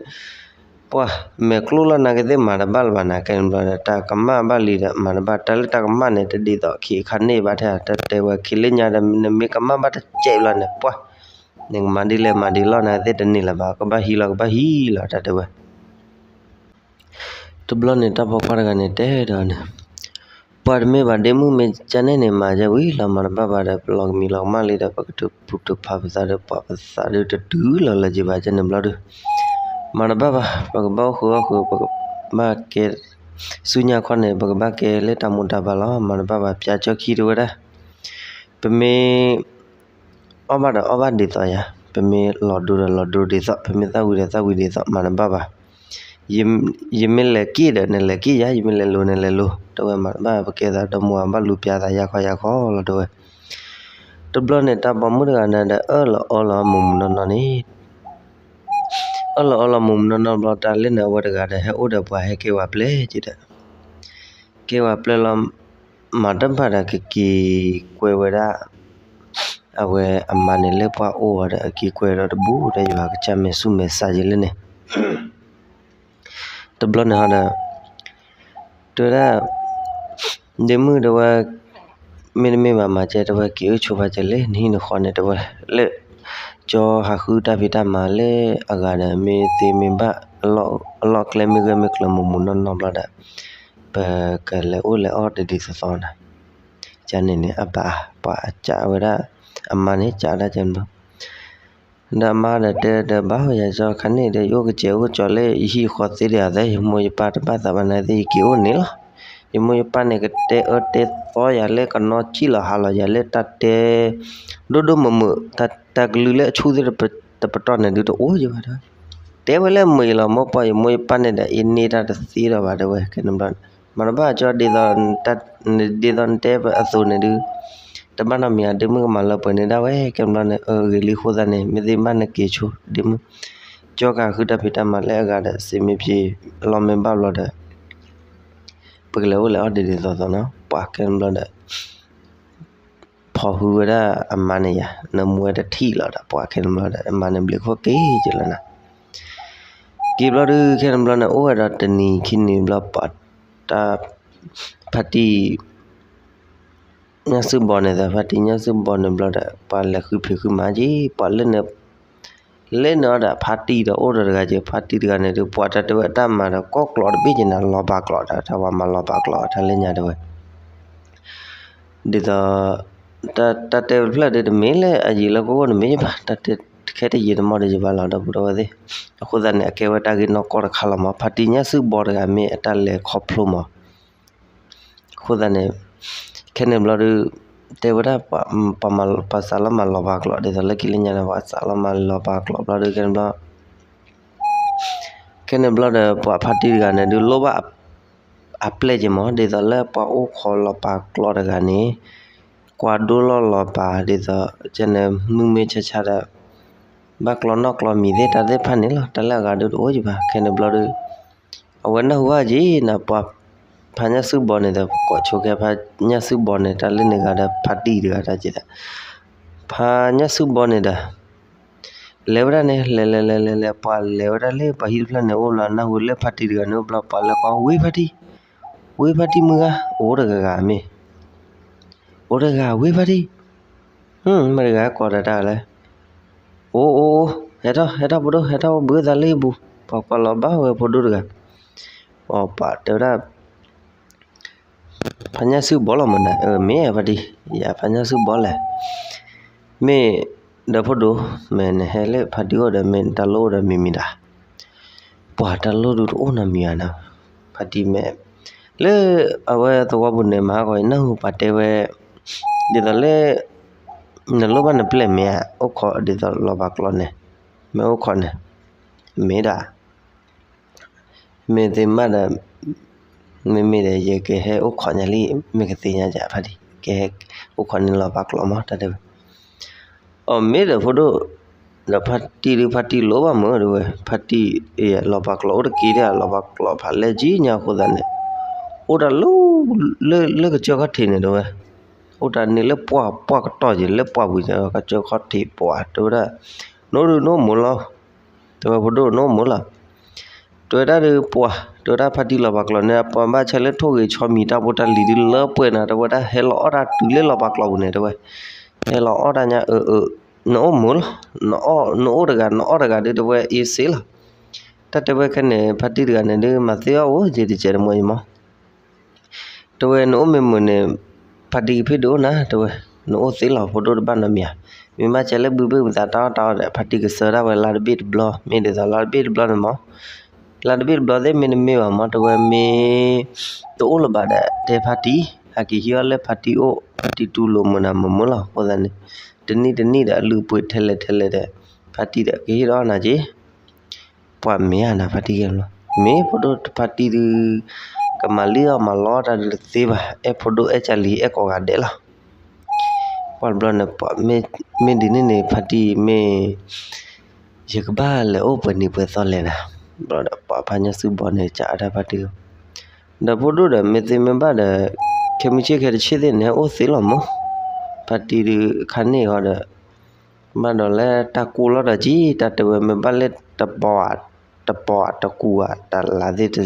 ပှၤမဲာ်ကျိၣ်လီၤနာ်က့သ့ၣ်မၤတဘၣ်လၢၤဘၣ်နၤ ကဲန့ၣ်ဘျီဒီး တၢ်ကမၣ်ဘၣ်လံဒီးမၤတဘၣ် တၢ်လၢတၢ်ကမၣ်န့ၣ် တဒ်သိးခံအခါန့ၣ်ဘၣ်ထဲ တတဲဝဲခံလၢညါဒီး နမ့ၢ်ကမၣ်ဘၣ်တစဲးဘျီန့ၣ် ပှၤ နကမၤဒ်လဲၣ်မၤဒ်လဲၣ်နာ်က့သ့ၣ်တန့ၢ်လၢၤဘၣ် ကဘၣ်ဟံးလီၤကဘၣ်ဟံးလီၤ တၢ်တဲဝဲ တဘျီန့ၣ် တၢ်ပိာ်ခွါတဂၤန့ၣ်တဲဒီးန့ၣ် ပှၤတမ့ၢ်ဘၣ်ဒ့မုၣ်မ့ၢ်ကန့ၣ်န့ၣ် မၤယဲဝံၤလီၤမၤတဘၣ်ဘၣ်ဒီး ပလီၤကမံၤလီၤကမၣ်လံဒီး ပကထုးဖုးထုးဖးပသးဒီး ပှၤပသးဒုးတတုၤလီၤလၢၤက့ၤဘၣ် ကန့ၣ်ဘျီဒုး မၤတဘၣ်ဘၣ် ပကဘၣ်အိၣ်ဃုာ်အီၣ်ဃုာ် ပကဘၣ်ကဲ ဆူညါခီန့ၣ် ပကဘၣ်ကဲလၢတၢ်မိၢ်တၢ်ပၢ်လီၤ မၤတဘၣ်ဘၣ် ပၠါကၠီခံတဲဝဲဒၣ် ပမ့ၢ် အီၣ်ဘၣ်ဒီးအီၣ်ဘၣ်ဒ်သိးယၤ, ပမ့ၢ်လီၤဒိဒီးလီၤဒိဒ်သိး, ပမ့ၢ်သၣ်ဝံၤဒီးသၣ်ဝံၤဒ်သိး မၤတဘၣ်ဘၣ်. ယမ့ၢ်လဲၤက့ၣ်ဒီးနလဲၤက့ၣ်ယၤ, ယမ့ၢ်လဲၤလိၤနလဲၤလိၤ, တဲဝဲမၤတဘၣ် ပကဲသးဒီမါဝၤဘၣ်လူၤပျါသးယါခီယါခီလီၤ တဲဝဲ. တဘျီန့ၣ် တၢ်ပိာ်မုၣ်တဂၤန့ၣ်ဒီး အၢၣ်လီၤအီလီၤမုၢ်မုၢ်နီၢ်နီၢ်န့ၣ် အၢၣ်လီၤအီလီၤမုၢ်မုၢ်နီၢ်နီၢ်ဘျီ တၢ်လၢန့ၣ်အဝဲတဂၤဒီး ဟဲအိၣ်ဒီးပှၤဟဲကဲဝဲပျဲၢ်က့ၤဒီး ကဲဝဲပျဲၢ်လီၤ မၤတဘၣ်ဒီးကက့ၤကွဲဝဲဒၣ် အဝဲအမါန့ၣ်လၢပှၤအိၣ်ဝဲဒီး အက့ၤကွဲဒီးတဘူးဒီး ယွၤကစၢ်မဲာ်ဆူၣ်မဲာ်ဆါယံၤလၢန့ၣ် တဘျီန့ၣ်ဟီဒီး တဲဝဲဒၣ် ဒ့မုၣ်တဲဝဲ မ့တမ့ၢ်ဘၣ်မၤကဲ တဲဝဲ က့ၤအိၣ်ဆိဖးကဲလၢ နဟံၣ်နဃီန့ၣ် တဲဝဲ လၢ ကၠီဟးဃုတၢ်ဖံးတၢ်မၤလၢအဂၤဒီး မ့ၢ်သ့မ့ၢ်ဘၣ် အလီၢ်ကျဲမ့ၢ်ဂၢၢ်မ့ၢ်ကျၢၤမုၢ်မုၢ်နီၢ်နီၢ်ဘျီဒီး ပကလဲၤအိၣ်လဲၤအီၣ်တဒ်သိးသိးနၤ ကန့ၣ်န့ၣ် အဘၣ်ပှၤအကးဝဲဒၣ် အမါန့ၣ်ကးဒၣ်ကန့ၣ် ဒီးအမါဒီးတဲဒီး ဘၣ်ယၤကၠီခါန့ၣ်ဒီး ယအိၣ်ကစဲးအိၣ်ကၠီလၢယဟံၣ်ဃီသ့ဒံးအသး ယမိၢ်ယပၢ်တဘၣ်သးဘၣ်နၤသ့ၣ် ယက့ၤအိၣ်န့ၣ်လီၤ. ယမိၢ်ယပၢ်န့ၣ် ကတဲအၢတဲသီယၤလၢကနီၢ်ကံၣ်လီၤဟးလီၤယၤလၢတၢ်တဲ ဒိၣ်ဒိၣ်မုၢ်မုၢ် တၢ်ကလုၢ်လၢအဆူၣ်သ့ၣ်တပတီၢ်န့ၣ်ဒုးတအိၣ်ယၤဘၣ်ဒီး တဲဝဲလၢမုာ်အံၤလီၤ မိၢ်ပၢ် ယမိၢ်ယပၢ်န့ၣ်ဒီး အ့န့ၢ်တၢ်တသ့ဒီးဘၣ်တဲဝဲ ကဲန့ၣ်ဘျီန့ၣ် မၤတဘၣ်ကၠီ ဒ်သိးနတဲအသိးန့ၣ်ဒုး တဘၣ်နီတမံၤ ဒ့မုၣ်ကမၤလၢပှဲၤန့ၢ်ဒၣ်ဝဲ ကဲန့ၣ်ဘျီန့ၣ် အဂ့ၤလံအဃိသတးန့ၣ် မ့ၢ်သ့မ့ၢ်ဘၣ်နက့ၤဆိ ဒ့မုၣ် ကၠီကၤဃုတၢ်ဖံးတၢ်မၤလၢအဂၤဒီး စ့မ့ၢ်ဖံးလီၤမ့ၢ်ဘၣ်ဘျီဒီး ပကလဲၤအိၣ်လဲၤအီၣ်ဒ်ဒ်သိးသိးနီၤ. ပှၤခဲန့ၣ်ဘျီဒီး ဖီၣ်ဟုဝဲဒၣ်အမါန့ၣ်ယါ, နမူဝဲတထံၣ်လီၤဒီး ပှၤခဲန့ၣ်ဘျီဒီး အမါန့ၣ်ဘျုးခိၣ်က့ၤက့ၤလီၤနၤ. က့ၤဘျီဒုး ခဲန့ၣ်ဘျီန့ၣ် အိၣ်ဝဲဒီးတနံၤခံနံၤဘျီ ပှၤတၢ် ဖါတံၢ် ညၣ်စုဘီန့ၣ်ဒီး ဖါတံၢ်ညၣ်စုဘီန့ၣ်ဘျီဒီး ပှၤလဲၤဃုဖံးဃုမၤက့ၤ ပှၤလၢန့ၣ် လၢန့ၣ်အီၤဒီး ဖါတံၢ်ဒီးအိၣ်ဒီးတဂၤက့ၤ ဖါတံၢ်တဂၤန့ၣ်ဒုး ပှၤတၢ်တဲဝဲတၢ်မၤဒီး ကီၢ်ကျိးတဘ့ၣ်က့ၤနၤ လီၤပာ်ကျိးဒီး တၢ်ပှၤမၤလီၤပာ်ကျိး တၢ်လၢညါတဲဝဲ ဒ်သိး တၢ်တဲဝဲတဖျၢၣ်ဒုး တမ့ၢ်လၢအယံာ်လၢကအိၣ်တမ့ၢ်ဘၣ်, တၢ်တဲခဲတယံာ်တမီၢ်ဒီးယဘၣ်လီၤ ဒီပုၢ်ဒီဝဲၢ်သ့ၣ်. အဃိသတးန့ၣ် အကဲဝဲတၢ်ဂ့ၢ်နီၢ်ကီၢ်တခါလီၤမး, ဖါတံၢ်ညၣ်စုဘီတဂၤမ့ၢ်အတၢ်လဲၤခီဖျိမး. အဃိသတးန့ၣ် ခဲန့ၣ်ဘျီဒုး တဲဝဲဒၣ် ပှၤစးလီၤမၤလီၤပာ်ကျိး ဒ်သိးလၢခံလၢညါန့ၣ် ပှၤစးလီၤမၤလီၤပာ်ကျိးဘျီဒုး ခဲန့ၣ်ဘျီ ခဲန့ၣ်ဘျီဒီး ပှၤဖါတံၢ်တဂၤန့ၣ်ဒုး လိၣ်ဘၣ်အပျဲၢ်က့ၤမး ဒ်သိးလၢပှၤအိၣ်ခိးလီၤပာ်ကျိးတဂၤန့ၣ် ကွၢ်ဒိၣ်လီၢ်လီၤပာ် ဒ်သိး ကဲန့ၣ် မုၢ်မ့ၢ်ဆါဆါဒီး ဘၣ်ကျီနီၣ်ကျီမံၤသ့ၣ် တၢ်သ့ၣ်တဖၣ်န့ၣ်လီၤ. တၢ်လၢအဂၤဒုးတအိၣ်က့ၤဘၣ်. ခဲန့ၣ်ဘျီဒုး အဝဲနၢ်ဟူဘၣ်က့ၤနၤ ပှၤဖါညၣ်စုဘီန့ၣ်ဒီး ကိးဆိကဲဖါညၣ်စုဘီန့ၣ် တၢ်လၢန့ၣ်ဂၤဒီး ဖါတံၢ်တဂၤတၢ်ကဲဒီး ဖါညၣ်စုဘီန့ၣ်ဒီး လဲၤဝဲဒၣ်န့ၣ် လဲၤလဲၤလဲၤလဲၤလဲၤ ပှၤလဲၤဝဲဒၣ်လၢပှၤဟံၣ်တဖျၢၣ်န့ၣ်အိၣ်ဘျီ နၢ်ဟူလၢဖါတံၢ်တဂၤန့ၣ်အိၣ်ဘျီ ပှၤလဲၤကိး ဝ့ၢ်ဖါတံၢ်, ဝ့ၢ်ဖါတံၢ်မုၢ်ဂၤ အိၣ်တဂၤဂၤမ့ၢ် အိၣ်တဂၤ ဝ့ၢ်ဖါတံၢ်, မ့ၢ်တဂၤကိးတၢ်တၢ်လဲၣ်, အိၣ်အိၣ်အိၣ် ဟဲထီၣ် ဟဲထီၣ်ဖိဒိၣ် ဟဲထီၣ်အိၣ်ဘှံးသးလၢဟံၣ်ပူၤ, ပှၤကွၢ်လီၤဘၣ်ဝဲဖိဒိၣ်တဂၤ, ပှၤတဲဝဲဒၣ် ဖါညၣ်စုဘီလီၤမနုၤ, မ့ၢ်ဖါတံၢ်, ယၤဖါညၣ်စုဘီလဲၣ်, မ့ၢ်ဒီးဖိဒိၣ်, မ့ၢ်နဟဲလၢဖါတံၢ်အိၣ်ဒီး မ့ၢ်တၢ်လိၣ်အိၣ်ဒီးမံၤမံၤဒၣ်, ပှၤတၢ်လိၣ်ဒုးတအိၣ်နီတမံၤဧါနီၤ, ဖါတံၢ်မ့ၢ်, လၢအဝဲသဝီပူၤန့ၣ် မၤဟါဂီၤအံၤ နၢ်ဟူပှၤတဲဝဲ, ဒ်သိးလၢ နလိၣ်ဘၣ်နပျဲၢ်မ့ၢ်ဧါ, အိၣ်ခိးဒ်သိးလီၤပာ်ကျိးန့ၣ်, မ့ၢ်အိၣ်ခိးန့ၣ်, မ့ၢ်ဒၣ် မ့ၢ်သ့မးဒီး, မ့မ့ၢ်ဒီး ယကဟဲအိၣ်ခိးညါလံ, မ့ၢ်ကသ့ၣ်ညါယၤဖါတံၢ်, ကဟဲအိၣ်ခိးန့ၣ်လီၤပာ်ကျိးမး တၢ်တဲဝဲ, အမ့ၢ်ဒီးဖိဒိၣ်, ဒီးဖါတံၢ်ဒုးဖါတံၢ်လိၣ်ဘၣ်မုာ်တဲဝဲ, ဖါတံၢ်, လီၤပာ်ကျိးအိၣ်တက့ၢ်ဒီး လီၤပာ်ကျိးဖးလဲၢ်ကံညါအဃိသတးန့ၣ်, အိၣ်တၢ်လၢ, လၢကစၢၢ်ခီၣ်ထံးန့ၣ်တဲဝဲ, အိၣ်တၢ်န့ၣ်လၢပှၢ်ပှၢ်ကတီၢ်က့ၤ လၢပှၢ်ပူၤကစၢၢ်ခီၣ်ထံးပှၤတဲဝဲဒၣ်, နအိၣ်ဒုးနအိၣ်မုာ်လီၤ, တဲဝဲဖိဒိၣ်နအိၣ်မုာ်လီၤ တဲဝဲဒၣ်ဒုးပှၤ, တဲဝဲဒၣ်ဖါတံၢ်လီၤပာ်ကျိးန့ၣ် ပှၤဘၣ်ဆၣ်လၢထိၣ်ဂ့ၤဆီမံၤတၢ်ဖိတၢ်လံၤဒုးလၢပှဲၤနၤ တဲဝဲဒၣ် ဟဲလီၤအီၣ်တၢ်တုၤလၢလီၤပာ်ကျိးပူၤန့ၣ် တဲဝဲ, ဟဲလီၤအီၣ်တၢ်ညါအၢ, နအိၣ်မုာ်လီၤ, နအိၣ်တဂၤ နအီၣ်တဂၤဒုး တဲဝဲ အ့စ့လီၤ, တၢ်တဲဝဲခဲန့ၣ် ဖါတံၢ်တဂၤန့ၣ်ဒုး မၤသ့အီၣ်အိၣ်က့ၤတစဲးတမှဲၤအံၤမး တဲဝဲ နအိၣ်မ့ၢ်မုာ်န့ၣ်, ဖါတံၢ်ကဖံးဒုးအိၣ်နၤ တဲဝဲ, နအိၣ်သ့လီၤ ဖိဒိၣ်တဘၣ်နီတမံၤဧါ, မ့ၢ်ဘၣ်ဆၣ်လၢဘုဘ့ၣ်ပသးတၢ်အီၣ်တၢ်အီဒီး ဖါတံၢ်ကစၢဒၣ်ဝဲလါတဘ့ၣ်တဘျီ မ့ၢ်ဒ်သိးလါတဘ့ၣ်တဘျီန့ၣ်မး, လါတဘ့ၣ်တဘျီသ့ၣ်မ့ၢ်တမ့ၢ်ဘၣ်မး တဲဝဲမ့ၢ်, တအိၣ်လၢၤဘၣ်ဒီး တဲဖါတံၢ်, ဟဲက့ၤဟံးအီၣ်လၢဖါတံၢ်အိၣ် ဖါတံၢ်တူၢ်လိာ်မုာ်နၤမုာ်မုာ်လီၤ အဃိသတးန့ၣ်, တနံၣ်တနံၣ်ဒီးအလုၢ်အပှ့ၤထဲလဲၣ်ထဲလဲၣ်ဒီး, ဖါတံၢ်ဒီးကဟ့ၣ်ဒီးအီၣ်နၤက့ၤ ပှၤမ့ၢ်ဧါနၤ ဖါတံၢ်ကဲဘျီ, မ့ၢ်ဖိဒိၣ်တဖါတံၢ်ဒုး, ကမၤလံအီၣ်မၤလီတၢ်ဒုးတသ့ဘၣ် အဲၣ်ဖိဒိၣ်အဲၣ်ကၢ်လံၤအဲၣ်ကိးဂၤဒဲးလီၤ, ပှၤတဘျီန့ၣ် မ့ၢ်ဒ်န့ၣ်န့ၣ် ဖါတံၢ်မ့ၢ်, ယကဘၣ်လဲၤအိၣ်ပှဲၤနံၤပှဲၤသီလဲၣ်နၤ, ဘျီဒီးပှၤဖါညၣ်စုဘီန့ၣ် ကးအတၢ်ဖါတံၢ်, ဒီးဖိဒိၣ်ဒီး မ့ၢ်သ့မ့ၢ်ဘၣ်ဒီး, ခဲမုၢ်ဆ့ၣ်ခဲတဆ့ၣ်သ့ၣ်န့ၣ် အိၣ်သ့လီၤမး, ဖါတံၢ်ဒုးခါန့ၣ်ဃီဒီး ဘၣ်ဒီးလၢတၢ်ကူၣ်လီၤဒီးကံ တၢ်တဲဝဲမ့ၢ်ဘၣ်လၢ တပီၤ, တပီၤတကူၣ်ဧါ တလးသ့ၣ်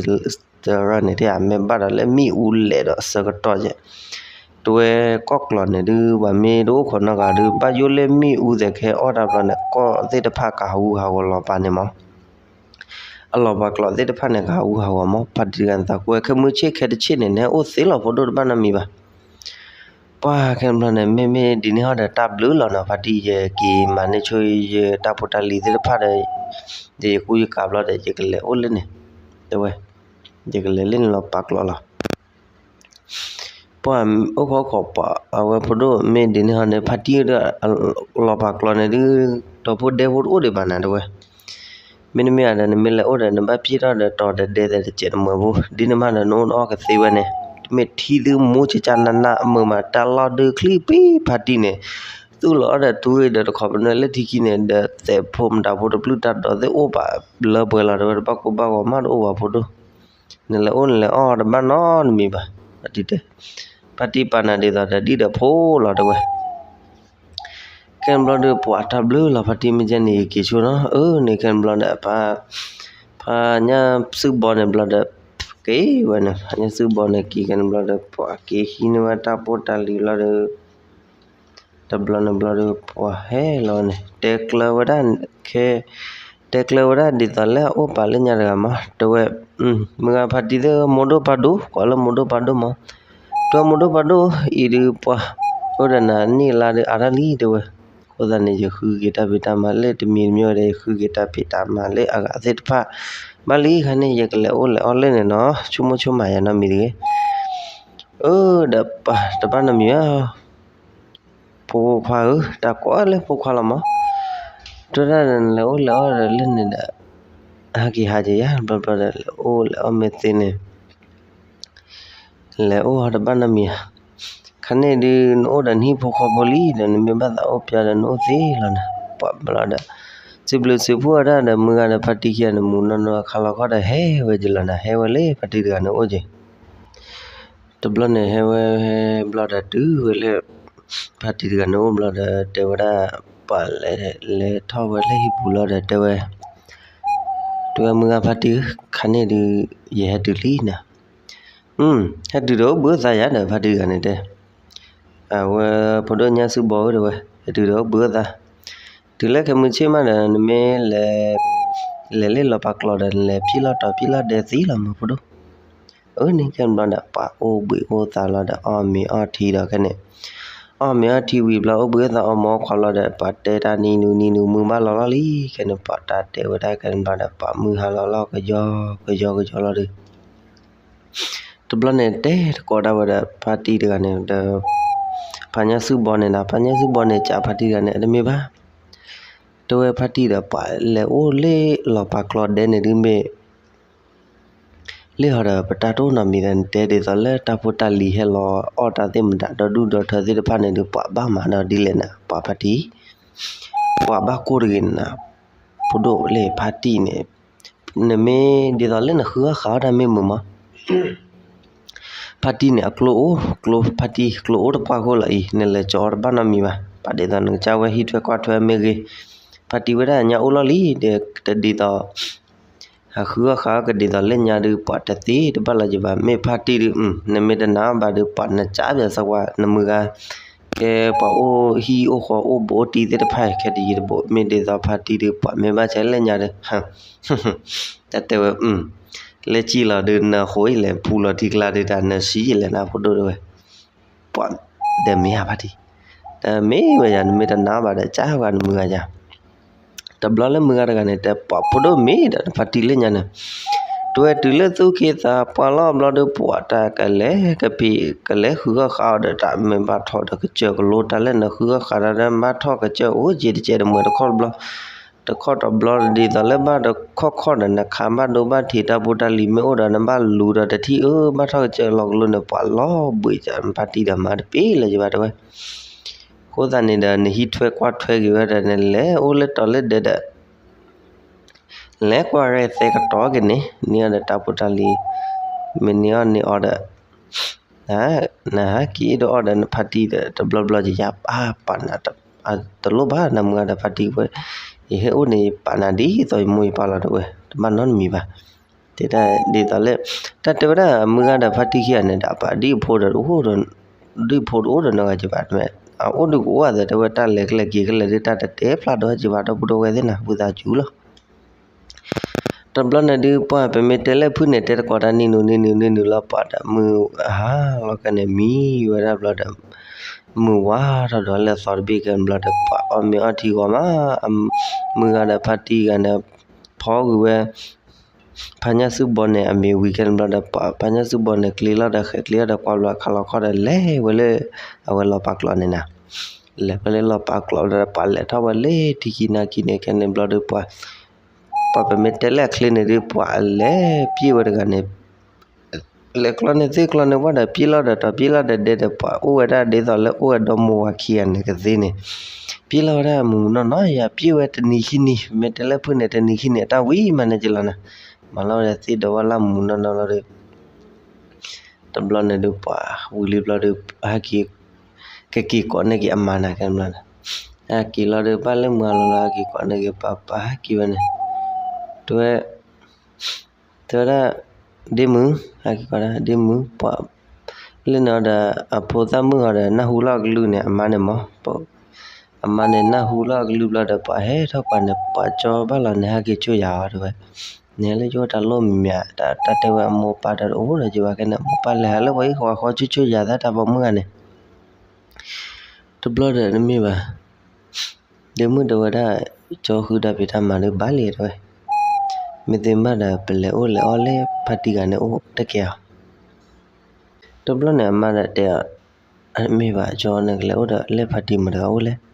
တရၢၢ်န့ၣ် မ့ၢ်ဘၣ်ဒီးလၢမ့ၣ်အူလဲၣ်ဒီးအဆၢကတီၢ်ကဲ, တဲဝဲကီၢ်ကျိးန့ၣ်ဒုး ပှၤမ့ၢ်တအိၣ်ခိးနီတဂၤဒုး ဘၣ်ယိၣ်လၢမ့ၣ်အူသဲးခဲအီၣ်တၢ်ဘျီန့ၣ် ကီၢ်သ့ၣ်တဖၣ်ကဟးဂူာ်ဟးဂီၤလီၤပာ်န့ၣ်မး အလီၤပာ်ကျိးသ့ၣ်တဖၣ်န့ၣ် ကဟးဂူာ်ဟးဂီၤမး ဖါတံၢ်တဂၤန့ၣ်သးကွဲ ခဲမုၢ်ဆ့ၣ်ခဲတဆ့ၣ်န့ၣ် နဟဲအိၣ်သ့လီၤ ဖိဒိၣ်တဘၣ်နီတမံၤဘၣ်. ပှၤခဲန့ၣ်ဘျီန့ၣ် မ့မ့ၢ်ဒ်န့ၣ်ဟီဒီး တၢ်ဘျုးလီၤနီၤ ဖါတံၢ် ယက့ၤမၤန့ၢ်ဆိ ယတၢ်ဖိတၢ်လံၤသ့ၣ်တဖၣ်ဒီး ယကူယကၤဘျီဒီး ယကလဲၤအိၣ်လၢန့ၣ် တဲဝဲ ယကလဲၤလၢန့ၣ်လီၤပာ်ကျိးလီၤ ပှၤအိၣ်ခိးခိးပှၤ အဝဲဖိဒိၣ်မ့ၢ်ဒ်န့ၣ်ဟီန့ၣ် ဖါတံၢ်ဒီး လီၤပာ်ကျိးန့ၣ်ဒုး တီၤဖိဒဲဖိတအိၣ်ဒံးဘၣ်နၤတဲဝဲ မ့တမ့ၢ်ဒီး နမ့ၢ်လဲၤအိၣ်ဒီး နဘၣ်ပျဲၢ်ထီၣ်ဒီးတီၤဒီးဒဲသဲးတစဲးတမှဲၤဖိ ဒ်န့ၣ်မးဒီးနအိၣ်နအီၣ်ကသ့ဝဲန့ၣ် တမ့ၢ်ထံသုမူကကနနမုာ်မး တၢ်လီၢ်ဒုးချံပံဖါတံၢ်န့ၣ် သူၣ်လီၤအီၣ်ဒီးတူၢ်ဂ့ၤဒီးတခီပနွဲၢ်လၢထံခံန့ၣ် ဒီးသဲးဖိမတၤဖိတပျုၢ်တၢ်ဒီးသ့ၣ်အိၣ်ပာ်လၢပှဲၤလီၤ တဲဝဲ တဘၣ်ကိၢ်ဘၣ်ဂီၤမးတအိၣ်ဘၣ်ဖိဒိၣ်, နလဲၤအိၣ်နလဲၤအီၣ်တဘၣ်နီတမံၤဘၣ်, ဖါတံၢ်တဲ, ဖါတံၢ်ပာ်နၤဒ်သိးဒီးဒ်ဒီးဖိလီၤ တဲဝဲ ခဲန့ၣ်ဘျီဒီးပှၤတၢ်ဘျုးလီၤ ဖါတံၢ်မ့ၢ်ကဲန့ၣ် ယက့ၤဆိနီၤ အၢန့ၣ် ခဲန့ၣ်ဘျီဒီး ဖါညၣ်စုဘီန့ၣ်ဘျီဒီး က့ၤဝဲန့ၣ် ဖါညၣ်စုဘီန့ၣ်က့ၤခဲန့ၣ်ဘျီဒီး ပှၤက့ၤဟံးန့ၢ်ဝဲတၢ်ဖိတၢ်လံၤဘျီဒီး တဘျီန့ၣ်ဘျီဒီး ပှၤဟဲလီၤန့ၣ် တဲကျၢၤဝဲဒၣ် ခဲ တဲကျၢၤဝဲဒၣ်ဒ်သိးလၢအအိၣ်ပာ်လၢညါတဂၤမး တဲဝဲ, မုၢ်ဂၤဖါတံၢ်သ့ၣ် မိၢ်ဒိၣ်ပၢ်ဒိၣ် ကွၢ်လၢမိၢ်ဒိၣ်ပၢ်ဒိၣ်မး, တဲဝဲမိၢ်ဒိၣ်ပၢ်ဒိၣ် အံၤဒုးပှၤ အိၣ်ဒီးနၤန့ၢ်လါဒီးအါတၢ်လံ တဲဝဲ, အဃိသတးန့ၣ် ယဃုက့ၤတၢ်ဖံးတၢ်မၤလၢတမံၤတမံၤဝဲဒီး ယဃုက့ၤတၢ်ဖံးတၢ်မၤလၢအဂၤသ့ၣ်တဖၣ်, ဘၣ်လံခါန့ၣ် ယကလဲၤအိၣ်လဲၤအီၣ်လၢန့ၣ်နီၤ ဆိကမိၣ်ဆိကမးယၤနီတမံၤတဂ့ၤ, အၢ ဒီးပၢ်တဘၣ်နီတမံၤဧါ ဖိခွါဧၢ တၢ်ကိးလၢဖိခွါလီၤမး, တဲဒၣ်ဒီးနလဲၤအိၣ်လဲၤအီၣ်ဒီးလၢန့ၣ်ဒီး ဟဲက့ၤဟးက့ၤယၤ ဘျီဘျီဒီး လဲၤအိၣ်လဲၤအီၣ်မ့ၢ်သ့န့ၣ် လဲၤအိၣ်ဟီတဘၣ်နီတမံၤဧါ, ခါန့ၣ်ဒုး နအိၣ်ဒီးနဟံၣ်ဖိဃီဖိလံဒီး နမ့ၢ်ဘၣ်သးအိၣ်ပၠီဒီး နအိၣ်သ့လီၤနၤ, ပှၤဘျီဒီး စံးဘျုးစံးဖှိၣ်ဝဲဒၣ်ဒီး မုၢ်ဂၤဒီးဖါတံၢ်ခံဂၤန့ၣ် မူးနီၢ်နီၢ်ခါလီၤခီဒီး ဟဲဝဲက့ၤလီၤနၤ, ဟဲဝဲလၢဖါတံၢ်တဂၤန့ၣ်အိၣ်က့ၤ တဘျီန့ၣ်ဟဲဝဲဘျီဒီးတုၤဝဲလၢ ဖါတံၢ်တဂၤန့ၣ်အိၣ်ဘျီဒီး တဲဝဲဒၣ် ပှၤလဲၤလဲၤထီၣ်ဝဲလၢဟံၣ်ပူၤလီၤဒီးတဲဝဲ, တဲဝဲမုၢ်ဂၤဖါတံၢ်ဧၢ ခါန့ၣ်ဒုး ယဟဲတုၤလံနၤ, ဟဲတုၤဒီးအိၣ်ဘှံးအိၣ်သါယၤဒီး ဖါတံၢ်တဂၤန့ၣ်တဲ အဝဲဖိဒိၣ်ညါစုဘီဧၢ တဲဝဲ ဟဲတုၤဒီးအိၣ်ဘှံးအိၣ်သါ, တုၤလၢခဲမုၢ်ဆ့ၣ်မးဒီး နမ့ၢ်လဲၤ လဲၤလၢလီၤပာ်ကျိးဒီး နလဲၤဖံးလီၤတီၤဖံးလီၤဒဲးသံလီၤမးဖိဒိၣ်, အၢန့ၣ်ခဲန့ၣ်ဘျီဒီး ပှၤအိၣ်ဘှံးအိၣ်သါလီၤဒီး အီၣ်မ့ၤအီထံဒီးခဲန့ၣ်, အီၣ်မ့ၤအီထံဝံၤဘျီ အိၣ်ဘှံးအိၣ်သါအီၣ်မ့ၤအီခွါလီၤဒီး ပှၤတဲတၢ်နံၤနူၤနံၤနူၤ မုၢ်ဘၣ်လီၤလီၤလံ ခဲန့ၣ် ပှၤတၢ်တဲဝဲဒၣ်ခဲန့ၣ်ဘျီဒီး ပှၤမုၢ်ဟါလီၤလီၤကယီကယီကယီလီၤဒီး တဘျီန့ၣ် တဲတကိးဒၣ်ဝဲဒီး ဖါတံၢ်တဂၤန့ၣ်ဒီး ဖါညၣ်စုဘီန့ၣ်ဒီး ဖါညၣ်စုဘီန့ၣ် ကးဖါတံၢ်တဂၤန့ၣ် အတမ့ၢ်ဘၣ်, တဲဝဲဖါတံၢ်ဒီး ပှၤလဲၤအိၣ်လၢလီၤပာ်ကျိးဒဲန့ၣ်ဒုးမ့ၢ် လၢဟီဒီး ပတၢ်တအိၣ်နီတမံၤဒီး နတဲဒ်သိးလၢတၢ်ဖိတၢ်လံၤဟဲလီၤအီၣ်တၢ်သ့ၣ်မတၤ ဒီဒူၣ်ဒီထၢသ့ၣ်တဖၣ်န့ၣ်ဒုး ပှၤဘၣ်မၤဒီးဒ်လဲၣ်နၤ ပှၤဖါတံၢ် ပှၤဘၣ်ကိၢ်တဂ့ၤနၤ, ဖိဒိၣ်လၢဖါတံၢ်န့ၣ် နမ့ၢ်ဒ်သိးလၢနဃုအီၣ်ဃုအီၣ်တၢ်မ့ၢ်မုာ်မး ဖါတံၢ်န့ၣ် အကျိအိၣ် ကျိဖါတံၢ် ကျိအိၣ်တပှၢ်ခိၣ်လီၤအံၤ နလဲၤကၠီအီၣ်တဘၣ်နီတမံၤဘၣ်. ပာ်ဒ်သိးနကစၢ်ဝဲဟံးထွဲကွၢ်ထွဲမ့ၢ်ဂ့ၤ, ဖါတံၢ်ဝဲဒၣ်ညါအိၣ်လီၢ်လံ ဒီးတဒ်သိး ဟးဃုအီၣ်ဃုအီၣ်ကဒ်သိးလၢညါဒုး ပှၤတသ့တဘၣ်လီၤကဘၣ်. မ့ၢ်ဖါတံၢ်ဒုး နမ့ၢ်တနာ်ဘၣ်ဒီး ပှၤနကးပၠးစၢၤကွၢ် နမုၢ်ဂၤ ကဲပှၤအိၣ်ဟံၣ်အိၣ်ဃီအိၣ်ဘူးအိၣ်တံၢ်သ့ၣ်တဖၣ် ခဲတယံၤတဘူး မ့ၢ်ဒ်သိးဖါတံၢ်ဒုး ပှၤမ့ၢ်ဘၣ်ဆဲးလၢညါဒီး တၢ်တဲဝဲ လၢကံၣ်လီၤဒုး နဃိအံၤလဲၣ် ပူၤလီၤထံကျါဒုး တၢ်နၢၤဆံးယံာ်လဲၣ်နၤဖိဒိၣ်တဲဝဲ, ပှၤဒီးမ့ၢ်ဧါဖါတံၢ်, တမ့ၢ်ဝဲယၤ နမ့ၢ်တနာ်ဘၣ်ဒီး ကးဝဲနမုၢ်ဂၤယၤ. တဘျီလၢမုၢ်ဂၤတဂၤန့ၣ် တဲပှၤဖိဒိၣ်မ့ၢ်ဒီး ဖါတံၢ်လၢညါန့ၣ် တဝဲတုၤလၢသူၣ်က့သးပှၢ်လီၤဘျီဒီး ပှၤတၢ်ကလဲၤကဖံး ကလဲၤဃုအီၣ်ဃုအီၣ်ဒီး တၢ်မ့ၢ်ဘၣ်ထီၣ်ဒီး ကစၢၢ်ကလိ တၢ်လၢနဃုအီၣ်ဃုအီၣ်ဒီး ဘၣ်ထီၣ်ကစၢၢ်အိၣ်က့ၤတကဲးတမှဲၤတခီတဘျီ တခီတဘျီဒ်သိးလၢဘၣ်တခီခီဒီး နခးဘၣ်ဒိဘၣ်ထံးတၢ်ဖိတၢ်လံၤမ့ၢ်အိၣ်ဒီး နဘၣ်လူၤဒီးတထံၣ်အၢ ဘၣ်ထီၣ်ကစၢၢ်လီၤကလိန့ၣ် ပှၤလီၤဘှံးစၢၤ ဖါတံၢ်ဒီးမၤတပ့ၢ်လၢၤယဘၣ်တဲဝဲ. အဃိသတးန့ၣ်ဒီး နဟံးထွဲကွၢ်ထွဲက့ၤဝဲဒီး နလဲၤအိၣ်လၢတီၤလၢဒဲးဒီး လဲၤကွၢ်ရဲၣ်သဲကတီၤက့ၤန့ၣ် န့ၢ်အီၤဒီးတၢ်ဖိတၢ်လံၤ မ့ၢ်န့ၢ်အီၣ်န့ၢ်အီၤဒီး နဟးက့ၤအ့ၣ်ဒိးအီၣ်ဒီးနဖါတံၢ်ဒီး တဘျီဘျီယယၤ ပာ်ပာ်နၤ တလိၣ်ဘၣ်နမုၢ်ဂၤဒီးဖါတံၢ်ဝဲ ယဟဲအိၣ်န့ၣ် ယပာ်နၤဒ်သိးယမိၢ်ယပၢ်လီၤတဲဝဲ တဘၣ်နီတမံၤဘၣ်. တဲဒ်သိးလၢ တၢ်တဲဝဲဒၣ် မုၢ်ဂၤဒီးဖါတံၢ်ခံဂၤန့ၣ်ဒီး ပှၤဒ်အဖိဒီးတအိၣ်ဒီး ဒ်ဖိတအိၣ်ဒီးနီတဂၤကဘၣ် အအိၣ်ဒုးကအိၣ်အသးတဲဝဲ တၢ်လဲၤကလဲၤက့ၤကလဲၤဒုး တၢ်တတဲဖျါဒီးကဘၣ် ဒီပုၢ်ဒီဝဲၢ်သ့ၣ်နၤ ဝံသးစူၤလီၤ. တဘျီန့ၣ်ဒုး ပှၤပမ့ၢ်တဲလဲၣ်ဖုၣ်န့ၣ် တဲတကိးတၢ်နံၤနုၤနံၤနုၤနံၤနုၤလီၤ ပှၤဒီးမုၢ်ဟါလီၤကန့ၣ် မံဝဲဒၣ်ဘျီဒီး မုၢ်ဝါထီၣ်ဒီးလၢသီတဘ့ၣ်ကန့ၣ်ဘျီဒီး ပှၤအီၣ်မ့ၤအီထံဂီၤမး မုၢ်ဂၤဒီးဖါတံၢ်ဂၤန့ၣ် ဖီကွံာ်ဝဲ ဖါညၣ်စုဘီန့ၣ် အမ့ၢ်ဝံၤခဲန့ၣ်ဘျီဒီး ပှၤဖါညၣ်စုဘီန့ၣ် ကျ့လီၤဒီးဃဲးကျ့လီၤဒီးကွၢ်ဘျီခါလီၤခီဒီး လဲၤဝဲလၢ အဝဲလီၤပာ်ကျိးန့ၣ်နၤ လဲၤဖဲလၢလီၤပာ်ကျိးဒီး ပှၤလဲၤထီၣ်ဝဲလၢထံခံနၤခံန့ၣ် ခဲန့ၣ်ဘျီဒီး ပှၤ ပှၤပမ့ၢ်တဲလဲၣ်အချ့န့ၣ်ဒုး ပှၤအလဲၤပျ့ၢ်ဝဲတဂၤန့ၣ် လဲၤကျီန့ၢ်သ့ၣ်ကျီန့ၢ်ဝၣ်ဒီး ပျ့ၤလီၤဒီးတီၤ ပျ့ၤလီၤဒီးဒဲဒီး ပှၤအိၣ်ဝဲဒၣ်ဒ်သိးလၢအိၣ်ဝဲဒီမါဝၤခံဂၤန့ၣ်ကသ့န့ၣ်, ပျ့ၤလီၤဝဲဒၣ်မုၢ်မုၢ်နီၢ်နီၢ်ယၤ ပျ့ၤဝဲတနံၤခံနံၤ မ့ၢ်တဲလၢဖုၣ်န့ၣ် တနံၤခံနံၤအတၢ်ဝံၤမးန့ၣ်က့လီၤန့ၣ်, မၤလီၤဝဲဒၣ်သ့ၣ်ဒီးဝၣ်လၢမုၢ်မုၢ်နီၢ်နီၢ်လီၤဒီး တဘျီန့ၣ်ဒုးပှၤဝံၤလံဘျီဒီး ဟဲက့ၤ ကက့ၤကိးန့ၢ်က့ၤအမါန့ၣ် ကဲဘျီန့ၣ်, ဟဲက့ၤလီၤဒီး ဘၣ်လၢမုၢ်အလီၤလီၤ ဟဲက့ၤကိးန့ၢ်က့ၤ ပၢ်ပၢ်ဟဲက့ၤဝဲန့ၣ်, တဲဝဲ တဲဝဲဒၣ် ဒ့မုၣ် ဟဲက့ၤကိးဒၣ် ဒ့မုၣ် ပှၤ လၢန့ၣ်ဒီး အဖိသၣ်မုၣ်ဟီဒီး နၢ်ဟူလီၤအကလုၢ်န့ၣ် အမါန့ၣ်မး အမါန့ၣ်နၢ်ဟူလီၤအကလုၢ်ဘျီဒီး ပှၤဟဲထီၣ်ပှၤန့ၣ် ပှၤကၠီဘၣ်လီၤန့ၣ် ဟဲက့ၤဆိၣ်ယၤအီၤတဲဝဲ, န့ၣ်လၢယအိၣ်တၢ်လိၣ်မံၤမံၤ တၢ်တဲဝဲအမိၢ်ပၢ်ဒီးတအိၣ်ဒီးက့ၤဘၣ်ခဲန့ၣ် မိၢ်ပၢ်လဲၤဟးလၢပှၤဟံၣ်ဃီဃီဆိၣ်ဆိၣ်ယၤသၢတၢ်ပိာ်မုၣ်ဂၤန့ၣ် တဘျီဒီးတမ့ၢ်ဘၣ်, ဒ့မုၣ်တဲဝဲဒၣ် ကၠီဃုတၢ်ဖံးတၢ်မၤဒုးဘၣ်လံတဲဝဲ, မ့ၢ်သ့မ့ၢ်ဘၣ်ဒီး ပလဲၤအိၣ်လဲၤအီၣ်လၢဖါတံၢ်ဂၤန့ၣ်အိၣ်တက့ၢ်ဧါ. တဘျီန့ၣ်အမါဒီးတဲအီၤ, မ့ၢ်ဘၣ်ကၠီန့ၣ်ကလဲၤအိၣ်ဒီးလၢဖါတံၢ်မတၤဂၤအိၣ်လဲၣ်.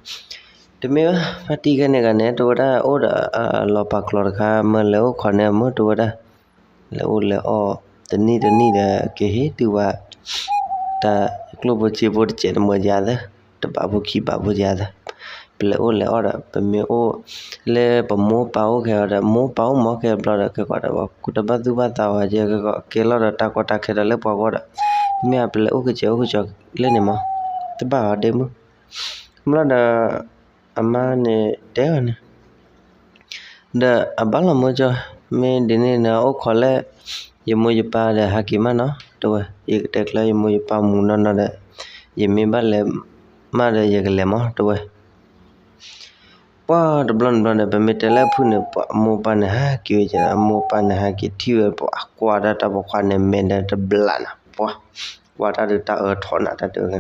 တမ့ၢ်ဘၣ် ဖါတံၢ်ခဲန့ၣ်ဂၤန့ၣ် တဲဝဲဒၣ်အိၣ်ဒီးအလီၤပာ်ကျီတခါ မၢလဲၤအိၣ်ခိးန့ၢ်အမုၢ်တဲဝဲဒၣ် လဲၤအိၣ်လဲၤအီၣ် တနံၣ်တနံၣ်ဒီး ကဟ့ၣ်တုၤဝဲ တၢ်ကျိၣ်ဖိစ့ဖိတစဲးတမီၤယၤသၢ, တဘးဖိခံဘးဖိယၤသၢ, ပလဲၤအိၣ်လဲၤအီၣ်ဒီး ပမ့ၢ်အိၣ် လၢပမိၢ်ပၢ်အိၣ်ခဲအီၤဒီး မိၢ်ပၢ်အိၣ်မးခဲဘျီဒီး ကဲကီးဒီး တဘၣ်သူၣ်ဘၣ်သးဝဲကဲကီး ကဲလီၤဒီးတၢ်ကီတၢ်ခဲဒီးလၢပှၤဂီၢ်ဒီး မ့ၢ်အပလဲၤအိၣ်ကစဲးအိၣ်ကစဲးလၢန့ၣ်မး တဘၣ်အီၤဒ့မုၣ် ဘျီဒီး အမါန့ၣ်တဲအီၤန့ၣ် ဒီးအဘၣ်လီၤမၢကၠီ, မ့ၢ်ဒ်န့ၣ်နအိၣ်ခိးလၢ ယမိၢ်ယပၢ်ဒီးဟးက့ၤမးနီၤ တဲဝဲ, ယကတဲကျၢၤယမိၢ်ယပၢ်မုၢ်နီၢ်နီၢ်ဒီး ယမ့ၢ်ဘၣ်လဲၤမးဒီးယကလဲၤမး တဲဝဲ. ပှၤတဘျီန့ၣ်ဘျီန့ၣ် ပမ့ၢ်တဲလၢအဖုၣ်န့ၣ် ပှၤအမိၢ်ပၢ်န့ၣ်ဟးက့ၤဝဲကဲ အမိၢ်ပၢ်န့ၣ်ဟးက့ၤထံၣ်ဝဲ ပှၤကွၢ်တၢ်တၢ်ပိာ်ခွါန့ၣ်မဲာ်ဒီးတဘျးနၤ ပှၤကွၢ်တၢ်ဒုးတၢ်အၢထီၣ်နၤတၢ်တဲဝဲ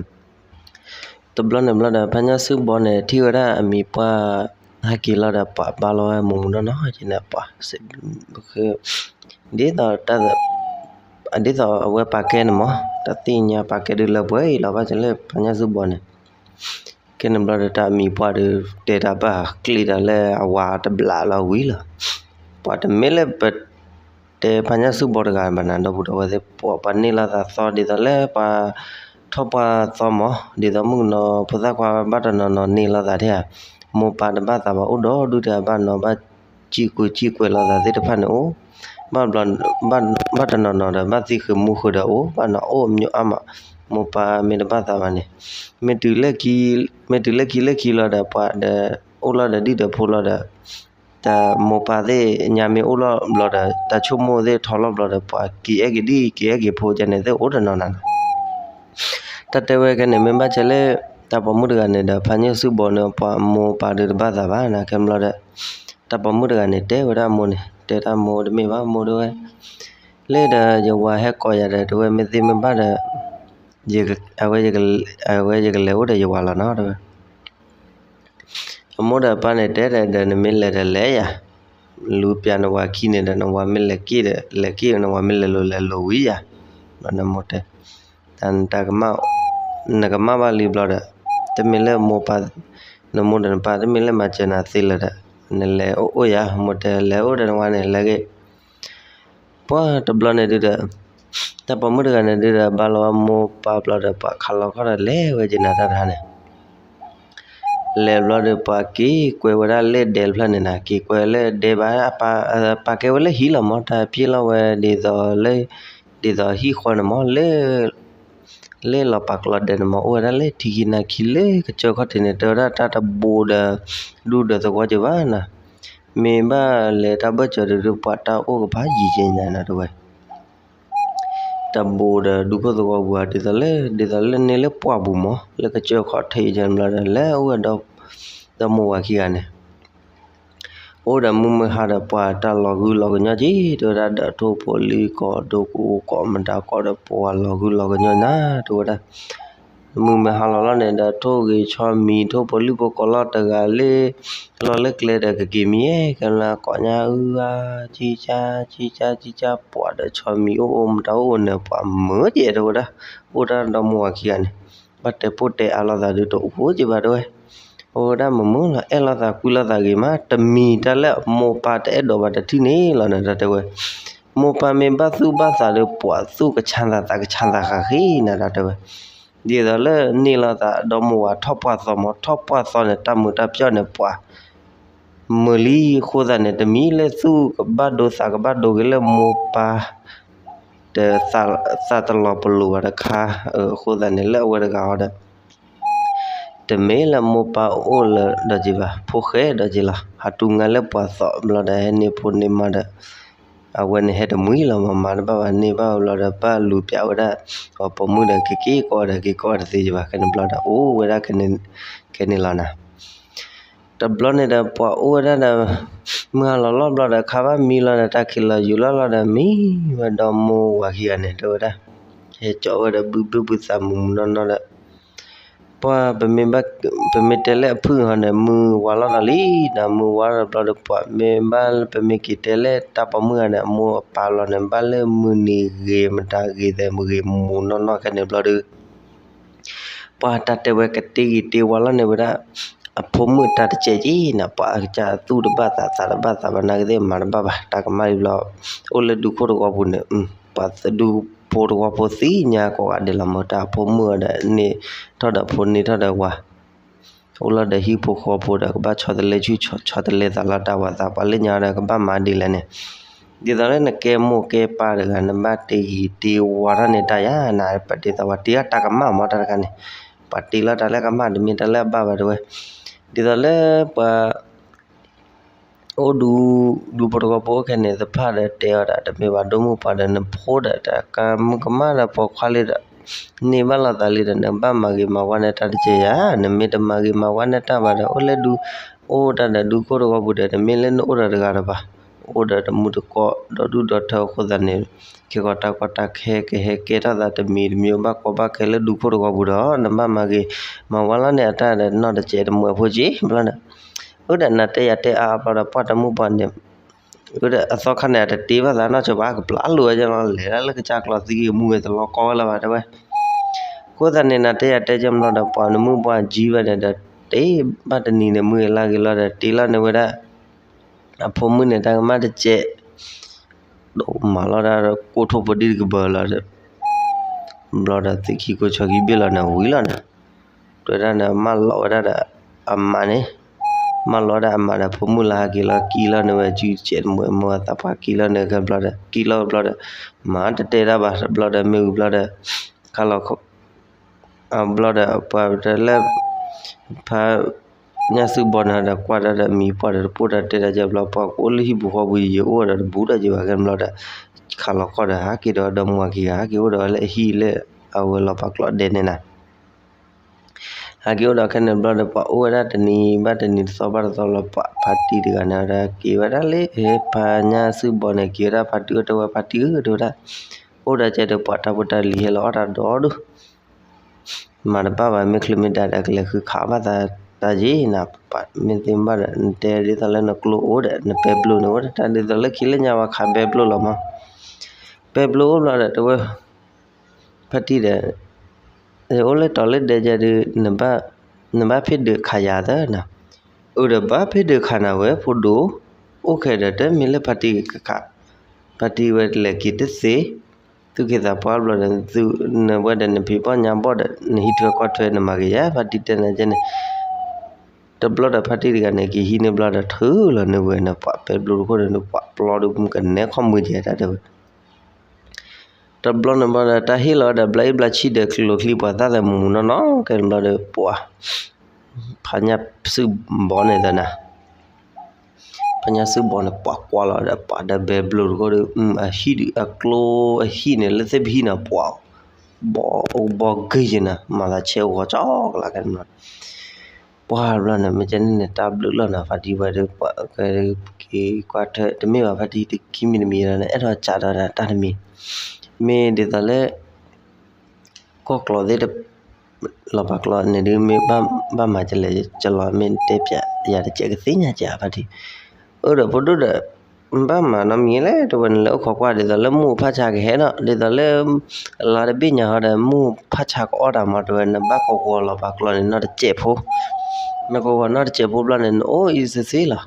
တဘျီန့ၣ်ဘျီဒီး ဖါညၣ်စုဘီန့ၣ် ထံၣ်ဝဲဒၣ်အမံၤပှၢ် ဟဲက့ၤလီၤဒီး ပှၤဘါလီၤဝဲမုၢ်မုၢ်နီၢ်နီၢ်ကဲန့ၣ် ပှၤ ဒ်သိး ဒ်သိးအဝဲပာ်ကဲန့ၣ်မး တၢ်သ့ၣ်ညါပာ်ကဲဒုးလၢပှဲၤအံၤလီၤ ဘၣ်ဆၣ်လၢဖါညၣ်စုဘီန့ၣ် ကဲန့ၣ်ဘျီဒီး တၢ်အမံၤပှၢ်ဒီး တဲတၢ်ဘၣ်ကျ့တၢ်လၢအဝၤတဘျးလီၤဝံၤလီၤ. ပှၤတမ့ၢ်လၢပ တဲဖါညၣ်စုဘီတဂၤဘၣ်နၤ ဒီပုၢ်ဒီဝဲၢ်သ့ၣ် ပှၤန့ၢ်လိာ်သးသီ ဒ်သိးလၢပှၤထီၣ်ပှၢ်သီမး ဒ်သိးမုၣ်ကနီၤဖိသၣ်ခွါဘၣ်တနီၤနီၤန့ၢ်လိာ်သးထဲဧါ, မိၢ်ပၢ်တဘၣ်သးဘၣ် အိၣ်ဒီးဒုၣ်တၢ်ဘၣ်နီၤ ဘၣ်စံၣ်ကွံာ်စံၣ်ကွဲးလိာ်သးသ့ၣ်တဖၣ်န့ၣ်အိၣ်, ဘၣ်ဘျီ ဘၣ်တနီၤနီၤဒီး ဘၣ်သံဃုာ်မူဃုာ်ဒီးအိၣ် ဘၣ်နီၤအိၣ်အမျိုးအါမး, မိၢ်ပၢ်မ့ၢ်တဘၣ်သးဘၣ်န့ၣ် မ့ၢ်တုၤလၢ မ့ၢ်တုၤလၢခံလၢခံလီၤဒီး ပှၤဒီး အိၣ်လီၤဒီးဒုၣ်ဒီးဖိလီၤဒီး တၢ်မိၢ်ပၢ်သ့ၣ်ညါမ့ၢ်အိၣ်လီၤဘျီဒီး တၢ်ဆိကမိၣ်သ့ၣ်ထီလီၤဘျီဒီး ပှၤက့ၤအဲၣ်က့ၤဒုၣ် က့ၤအဲၣ်က့ၤဖိကဲန့ၣ်သ့ၣ်အိၣ်တနီၤနီၤလီၤ. တၢ်တဲဝဲခဲန့ၣ် မ့ၢ်ဘၣ်ဆၣ်လၢ တၢ်ပိာ်မုၣ်တဂၤန့ၣ်ဒီး ဖါညၣ်စုဘီန့ၣ် ပှၤမိၢ်ပၢ်ဒုးတဘၣ်သးဘၣ်နၤ ခဲဘျီဒီး တၢ်ပိာ်မုၣ်တဂၤန့ၣ် တဲဝဲဒၣ်အမိၢ်န့ၣ် တဲတၢ်မိၢ်တမ့ၢ်ဘၣ်မိၢ်တဲဝဲ လၢဒီးယဝၤဟဲကိးယၤဒီး တဲဝဲမ့ၢ်သ့မ့ၢ်ဘၣ်ဒီး အဝဲယကလဲၤအိၣ်ဒီးယဝၤလီၤနီၤ တဲဝဲ အမိၢ်ဒီးအပၢ်န့ၣ်တဲဒီး နမ့ၢ်လဲၤဒီးလဲၤယၤ, လူၤပျးနဝၤခံန့ၣ်ဒီး နဝၤမ့ၢ်လဲၤက့ၣ်ဒီး လဲၤက့ၣ် နဝၤမ့ၢ်လဲၤလိၤလဲၤလိၤဝံၤယၤ, ဘျီနမိၢ်တဲ တၢ် နကမၣ်ဘၣ်လံဘျီဒီး တမ့ၢ်လၢမိၢ်ပၢ် နမိၢ်ဒီးနပၢ် တမ့ၢ်လၢမၤစၢၤနၤသ့လၢၤဒီး နလဲၤအိၣ်အိၣ်ယၤ မိၢ်တဲလဲၤအိၣ်ဒီးနဝၤန့ၣ် လဲၤဂ့ၤ ပှၤတဘျီန့ၣ်ဒုးဒီး တၢ်ပိာ်မုၣ်တဂၤန့ၣ်ဒုးဒီး ဘါလီၤဝဲမိၢ်ပၢ်ဘျီဒီး ပှၤခးလီၤခီၣ်ဒီးလဲၤဝဲက့ၤနၤတၢ်တဟါန့ၣ် လဲၤဘျီဒီး ပှၤက့ၤကွဲးဝဲဒၣ်လၢဒဲတဖျၢၣ်န့ၣ်နၤ က့ၤကွဲးလၢဒဲဘၣ် ပာ်ကဲဝဲလၢဟံၣ်လီၤမး တၢ်ဖျ့လီၤဝဲဒ်သိးလၢ ဒ်သိးဟံၣ်ဃီန့ၣ်မး လၢ လၢလီၤပာ်ကျီဒဲန့ၣ်မး အိၣ်ဝဲဒၣ်လၢထံခံနါခံလၢကစၢၢ်ခီၣ်ထံးန့ၣ် တဲဝဲဒၣ်တၢ်တဘူးဒီး ဒူဒီးသဝီက့ၤဘၣ်နၤ မ့ၢ်ဘၣ်လဲၤတၢ်ဘၢၣ်စၢၤဒုးဒုး ပှၤတၢ်အိၣ်ကဖးယံၤက့ၤညါနၤတဲဝဲ တဘူးဒီးဒူခိၣ်သဝီပူၤဧါ ဒ်သိးလၢ ဒ်သိးလၢန့ၣ်လၢပှၢ်ပူၤမး လၢကစၢၢ်ခီၣ်ထံးကဲဘျီဒီး လဲၤအိၣ်ဝဲဒီး ဒီမိၢ်ဝၤခံဂၤန့ၣ် အိၣ်ဒီးမုၢ်မ့ၢ်ဟါဒီး ပှၤတၢ်လီၤဂုၢ်လီၤကညီက့ၤ တဲဝဲဒၣ်ဒီးထိၣ်ဖိလံၤကိးဒိကအိၣ်ကိး မတၤကိးဒီး ပှၤလီၤဂုၢ်လီၤကညီနၤ တဲဝဲဒၣ် မုၢ်မ့ၢ်ဟါလီၤလီၤန့ၣ်ဒီး ထိၣ်ဂ့ၤဆီမံၤ ထိၣ်ဖိလံၣ်ဖိကိးလီၤတဂၤလၢ လီၢ်လၢကျဲဒီးကက့ၤမံၤ ကဲလၢကိးညါအုၣ်ဧါ ကံကါ ကံကါ ကံကါ ပှၤဒီးဆီမံၤအိၣ်အိၣ် မတၤအိၣ်အိၣ်န့ၣ် ပှၤမၢက့ၤတဲဝဲဒၣ် အိၣ်တၢ်ဒီမိၢ်ဝၤခံဂၤန့ၣ် ဘၣ်တဲပိၢ်တဲအါလိာ်သးဒုးတအိၣ်က့ၤဘၣ်တဲဝဲ အိၣ်ဝဲဒၣ်မုၢ်မုၢ်လီၤ အဲၣ်လိာ်သးကွံလိာ်သးဂ့ၤမး တမံၤတၢ်လၢမိၢ်ပၢ်တအဲၣ်ဒိးဘၣ်တထံၣ်န့ၣ်လီၤနၤ တၢ်တဲဝဲ မိၢ်ပၢ်မ့ၢ်ဘၣ်သူၣ်ဘၣ်သးဒီး ပှၤသူၣ်ကဆါသးသးကဆါသးဃာ်ဃ့နၤဒီးတဲဝဲ, ဒ်သိးလၢန့ၣ်လီၤသးဒီမိၢ်ဝၤထီၣ်ပှၢ်သီမး ထီၣ်ပှၢ်သီန့ၣ် တၢ်မုာ်တၢ်ပျီၣ်န့ၣ်ပှၤ မုာ်လံအဃိသတးန့ၣ် တမံၤလၢသူၣ်ကဘၣ်ဒိသးကဘၣ်ဒိက့ၤလၢမိၢ်ပၢ် တသးတလီၤပလိာ်ဘၣ်တခါ, အဃိသတးန့ၣ်လၢအဝဲတဂၤအီၤဒီး တမ့ၢ်လၢမိၢ်ပၢ်အိၣ်လၢဒီးက့ၤဘၣ် ဖိၣ်ဃဲဒီးက့ၤလီၤ ဟးတူၢ်ငါလၢပှၤသီဘျီဒီး ဟဲန့ၢ်ဖိန့ၢ်မါဒီး အဝဲန့ၣ်ဟဲတမှံၤလီၤ မၤမၤတဘၣ်ဘၣ်န့ၢ်ဘၣ်ဘျီဒီး ဘၣ်လူၤပျးဝဲဒၣ် ပိာ်မုၣ်ဒီး ကက့ၤကိးဒီးက့ၤကိးတသ့က့ၤဘၣ် ခဲန့ၣ်ဘျီဒီး အိၣ်ဝဲဒၣ်ခဲန့ၣ်လီၤနၤ တဘျီန့ၣ်ဒီး ပှၤအိၣ်ဝဲဒၣ်ဒီး မုၢ်ဟါလီၤလီၢ်ဘျီဒီး ခါဘၣ်မံလီၤဒီး တၢ်ခံးလီၤယူၤလီၢ်လီၤဒီး မံဝဲဒီမိၢ်ဝၤခံဂၤန့ၣ် တဲဝဲဒၣ်, ဟဲကၠီဝဲဒီးဘုဘုဘုသးမုာ်မုာ်နီၢ်နီၢ်ဒီး ပှၤ ပမ့ၢ်တဲလၢအဖုၣ်ဟီန့ၣ် မုၢ်ဝါလီၤဒီးလံ, ဒီးမုၢ်ဝါလီၤဘျီဒီး ပှၤမ့ၢ်ဘၣ် ပမ့ၢ်က့ၤတဲလၢတၢ်ပိာ်မုၣ်ဂၤန့ၣ် အမိၢ်အပၢ်လီၤန့ၣ် ဘၣ်လၢမုၢ်နံၤဂ့ၤ မတၤဂ့ၤသဲးမုၢ်ဂ့ၤမုၢ်နီၢ်နီၢ်ခဲန့ၣ်ဘျီဒီး ပှၤတၢ်တဲဝဲကတ့ဂ့ၤတ့ဝါလီၤန့ၢ်ဝဲဒၣ် အဖိမုၣ်တၢ်တစဲးက့ၤန့ၣ် ပှၤအကစၢ်သူၣ်တဘၣ်သးသးတဘၣ်သးဘၣ် နာ်က့သ့ၣ်မၤတဘၣ်ဘၣ် တၢ်ကမၣ်လံဘျီ အိၣ်လၢဒူခိၣ်တဝီပူၤန့ၣ် ပှၤဒူဖိတဝီဖိသ့ၣ်ညါကိးဂၤဒဲးလီၤ မ့ၢ်တၢ်အဖိမုၣ်အီၤဒီးန့ၢ်ထီၣ်ဒီးဖိန့ၢ်ထီၣ်ဒီးဝၤ အိၣ်လီၤဒီးဟံၣ်ဖိဃီဖိဒီး ကဘၣ်ဆီတလဲဆူၣ်ဆီတလဲသးလီၤ တၢ်ဝၤသးပှၤလၢညါဒီး ကဘၣ်မၤဒ်လဲၣ်န့ၣ် ဒ်သိးလၢနကဲမိၢ်ကဲပၢ်တဂၤ နဘၣ်တ့ဂ့ၤတ့ဝါထီၣ်န့ၢ်တၢ်ယါနၤ ပတ့သးဝဲတ့ထီၣ်တၢ်ကမၣ်မ့ၢ်တၢ်တခါန့ၣ် ပှၤတ့လီၤတၢ်လၢကမၣ် တမ့ၢ်တၢ်လၢအဘၣ်ဘၣ်တဲဝဲ ဒ်သိးလၢပှၤ အိၣ်ဒူ ဒူဖိတဝီဖိအိၣ်ခဲန့ၣ် သဖၣ်ဒီးတဲအီၤဒၣ် တမ့ၢ်ဘၣ်ဒိၣ်မုၣ်ပှၤဒီး နဖိဒီးတၢ်ကမုၢ်ကမၣ်ဒီးပိာ်ခွါလံဒီး န့ၢ်ဘၣ်လိာ်သးလံဒီး နဘၣ်မၤဂ့ၤမၤဝါန့ၢ်တၢ်တကဲယါ နမ့ၢ်တမၤဂ့ၤမၤဝါန့ၢ်တၢ်ဘၣ်ဒီး အိၣ်လၢဒူ အိၣ်တၢ်ဒီးဒူခိၣ်တဝီပူၤဒီး တမ့ၢ်လၢနအိၣ်ဒီးတဂၤဒီးဘၣ် အိၣ်ဒီးတမူတကိး ဒီဒူၣ်ဒီထၢအဃိသတးန့ၣ် ခဲကီးတၢ်ကီတၢ်ခဲကဟဲကဲထီၣ်သးတမံၤတမံၤ ဘၣ်ကီဘၣ်ခဲလၢဒူခိၣ်တဝီပူၤဒီး နဘၣ်မၤဂ့ၤမၤဝါလီၤန့ၢ်အတၢ်ဒီး နီၢ်တစဲးတမှဲၤဖိက့ၤဘျီဒီး အဝဲဒၣ်နၤတဲယၤတဲအါအါဘျီဒီး ပှၤတမုၣ်ပှၤန့ၣ် အဝဲဒၣ်အသီခါန့ၣ် အတတ့ဘၣ်သးနီၢ်ကီဘၣ် ကပျၢ်လိာ်ဝဲကလီၤ လဲၤဒၣ်လၢကစၢ်ကျီသံဂ့ၤမူဂ့ၤတလီၤကီဝဲလၢၤဘၣ်တဲဝဲ အဃိသတးန့ၣ် နၤတဲယၤတဲကဘျီဒီး ပှၤနမုၢ်ပှၤကံဘၣ်န့ၣ်ဒီး တ့ဘၣ်တနံၤန့ၣ် မုၢ်ဂ့ၤလါဂ့ၤလီၤဒီး တ့လီၤန့ၢ်ဝဲဒၣ် အဖိမုၣ်န့ၣ် တၢ်ကမၣ်တစဲး ဒိၣ်မးလီၤဒၣ် ကိၢ်ထိၣ်ဖိဒံတကပၤလီၤဒီး ဘျီဒီး သုးခံကိးဆီခံဘ့ၣ်လီၤန့ၣ် ဝံၤလီၤန့ၣ် တဲဝဲဒၣ်န့ၣ် မၢလီၤဝဲဒၣ်ဒီး အမါန့ၣ် မၢလီၤဝဲဒၣ်အမါဒီး ဖိမုၣ်လၢဟးက့ၤလီၤ ကံလီၤန့ၢ်ဝဲ စုစဲးတမှဲၤမ့ၢ်သးပှၢ်ကံလီၤန့ၢ်ကဘျီဒီး ကံလီၤဘျီဒီး မၤတတဲတၢ်ဘၣ်တဘျီဒီး မ့ၢ်ဝံၤဘျီဒီး ခါလီၤ အဘျီဒီး ပှၤတဲလၢ ဖါညၣ်စုဘီန့ၣ်ဒီး ကွၢ်တၢ်ဒီးမံၤပှၢ်ဒီး တပိၢ်တၢ်တဲတၢ်ကဘျီ ပှၤကအိၣ်လၢဟံၣ်ပူၤဃီပူၤ ယအိၣ်ဒီးတဘူးတၢ်ကဘၣ်ခဲန့ၣ်ဘျီဒီး ခးလီၤခီၣ်ဒီး ဟးက့ၤဒီးဒီမါခံဂၤ ဟးက့ၤအိၣ်ဒီးလၢအဟံၣ်လၢအဝဲလီၤပာ်ကျိးဒဲန့ၣ်နၤ ဟးက့ၤအိၣ်ဒီးခဲန့ၣ်ဘျီဒီး ပှၤအိၣ်ဝဲဒၣ်တနံၤဘၣ်တနံၤတသီဘၣ်တသီလီၤ ပှၤဖါတံၢ်တဂၤန့ၣ်ဒီး က့ၤဝဲဒၣ်လၢ ဖါညၣ်စုဘီန့ၣ် က့ၤဝဲဒၣ်ဖါတံၢ်အိၣ် တဲဝဲဖါတံၢ်ဧၢ တဲဝဲဒၣ် အိၣ်ဒီးကဲဒီးပှၤတၢ်ဖိတၢ်လံၤဟဲလီၤအီၣ်တၢ်ဒီဒူၣ် မၤတဘၣ်ဘၣ် မ့ၢ်ချုးမ့ၢ်ဒၣ်ဒီး ကလဲၤဃုခးဘၣ်သးတၢ်ယ့ၢ်နၤ ပမ့ၢ်သ့ၣ်ဘၣ်ဒီး နတဲဒ်သိးလၢနကျိအိၣ်ဒီး နပဲဘျိန့ၣ် အိၣ်တၢ်ဒ်သိးလၢခံလၢညါဝဲခးပဲဘျိလီၤမး ပဲဘျိအိၣ်ဘျီဒီး တဲဝဲ ဖါတံၢ်ဒီး အိၣ်လၢတီၤလၢဒဲကဲဒီး နဘၣ်ဖ့ၣ်ဒုးခးယၤသၢနၤ အၢဒီးဘၣ်ဖ့ၣ်ဒုးခးနၤဝဲ ဖိဒိၣ် အိၣ်ခဲဒီး တမ့ၢ်လၢဖါတံၢ်ကခး ဖါတံၢ်ဝဲတလဲၤက့ၤတသ့ သူၣ်က့သးပှၢ်ဘျီဒီး နဝဲဒီးနဖံးဘီၣ်ညၣ်ဘီၣ်ဒီး နဟံးထွဲကွၢ်ထွဲနမၤက့ၤယၤ ဖါတံၢ်တဲနၤကဲန့ၣ် တဘျီဒီးဖါတံၢ်တဂၤန့ၣ် က့ၤဟံးန့ၢ်ဘျီဒီး ထုးလီၤန့ၢ်ဝဲန့ၣ် ပှၤပဲဘျိတခိၣ်န့ၣ် ပှၤပျီဒုး မုၢ်ကနဲခီၣ်မုၢ်ကဲတၢ်တဲဝဲ တဘျီန့ၣ်ဘျီဒီး တၢ်ဟ့ၣ်လီၤဝဲဒီး ဘျးအ့ၣ်ဘျးဆံဒီး ကျိၤချံပှၤသၣ်သဲးမူးမူးနီၢ်နီၢ် ကဲန့ၣ်ဘျီဒီး ပှၤ ဖါညၣ်စုဘီန့ၣ်သနၤ ဖါညၣ်စုဘီန့ၣ် ပှၤကွၢ်လီၤဒီး ပှၤဒီးပဲဘျိတခိၣ်ဒီး အဟံၣ်ဒုး အကျိအဟံၣ်န့ၣ် လၢသ့ၣ်ပဟံၣ်န့ၣ် ပှၤ ဘီအိၣ်ဘီဂ့ၤယဲနၤ မၤသးဆဲးဂီၤကၠီကလးကဲန့ၣ်ဘျီ ပှၤဘျီန့ၣ် မ့ၢ်ကဲန့ၣ်န့ၣ် တၢ်ဘျုးလီၤနၤ ဖါတံၢ်ဝဲဒီး ပှၤက့ၤကွၢ်ထွဲ တမ့ၢ်ဘၣ်ဖါတံၢ်တခံမံၤတမံၤလီၤန့ၣ် အဲၣ်ဒိးစးထီၣ်ဒၣ်တၢ်တမံၤ မ့ၢ်ဒ်သိးလၢ ကီၢ်ကျီသ့ၣ် လီၤပာ်ကျိာ်န့ၣ်ဒုး မ့ၢ်ဘၣ်မၤကလဲၣ်ကလီၤ မ့ၢ်တဲပျးယၤတကဲးကသ့ၣ်ညါကဲးဖါတံၢ် အၢဒီးဖိဒိၣ်ဒီး ဘၣ်မၤနီတမံၤလဲၣ် တဲဝဲန့ၣ်လၢအိၣ်ခိးကွၢ် ဒ်သိးလၢမုၢ်ဖးဆါကဟဲဒီး ဒ်သိးလၢ လါတဘ့ၣ်ညါဟီဒီး မုၢ်ဖးဆါကအီၣ်တၢ်မး တဲဝဲ နဘၣ်ကဝီၤလီၤပာ်ကျိာ်န့ၣ် နီၢ်တစဲးဖိ နကဝီၤနီၢ်တစဲးဖိဘျီန့ၣ် နအိၣ်အံၤသ့သ့လီၤ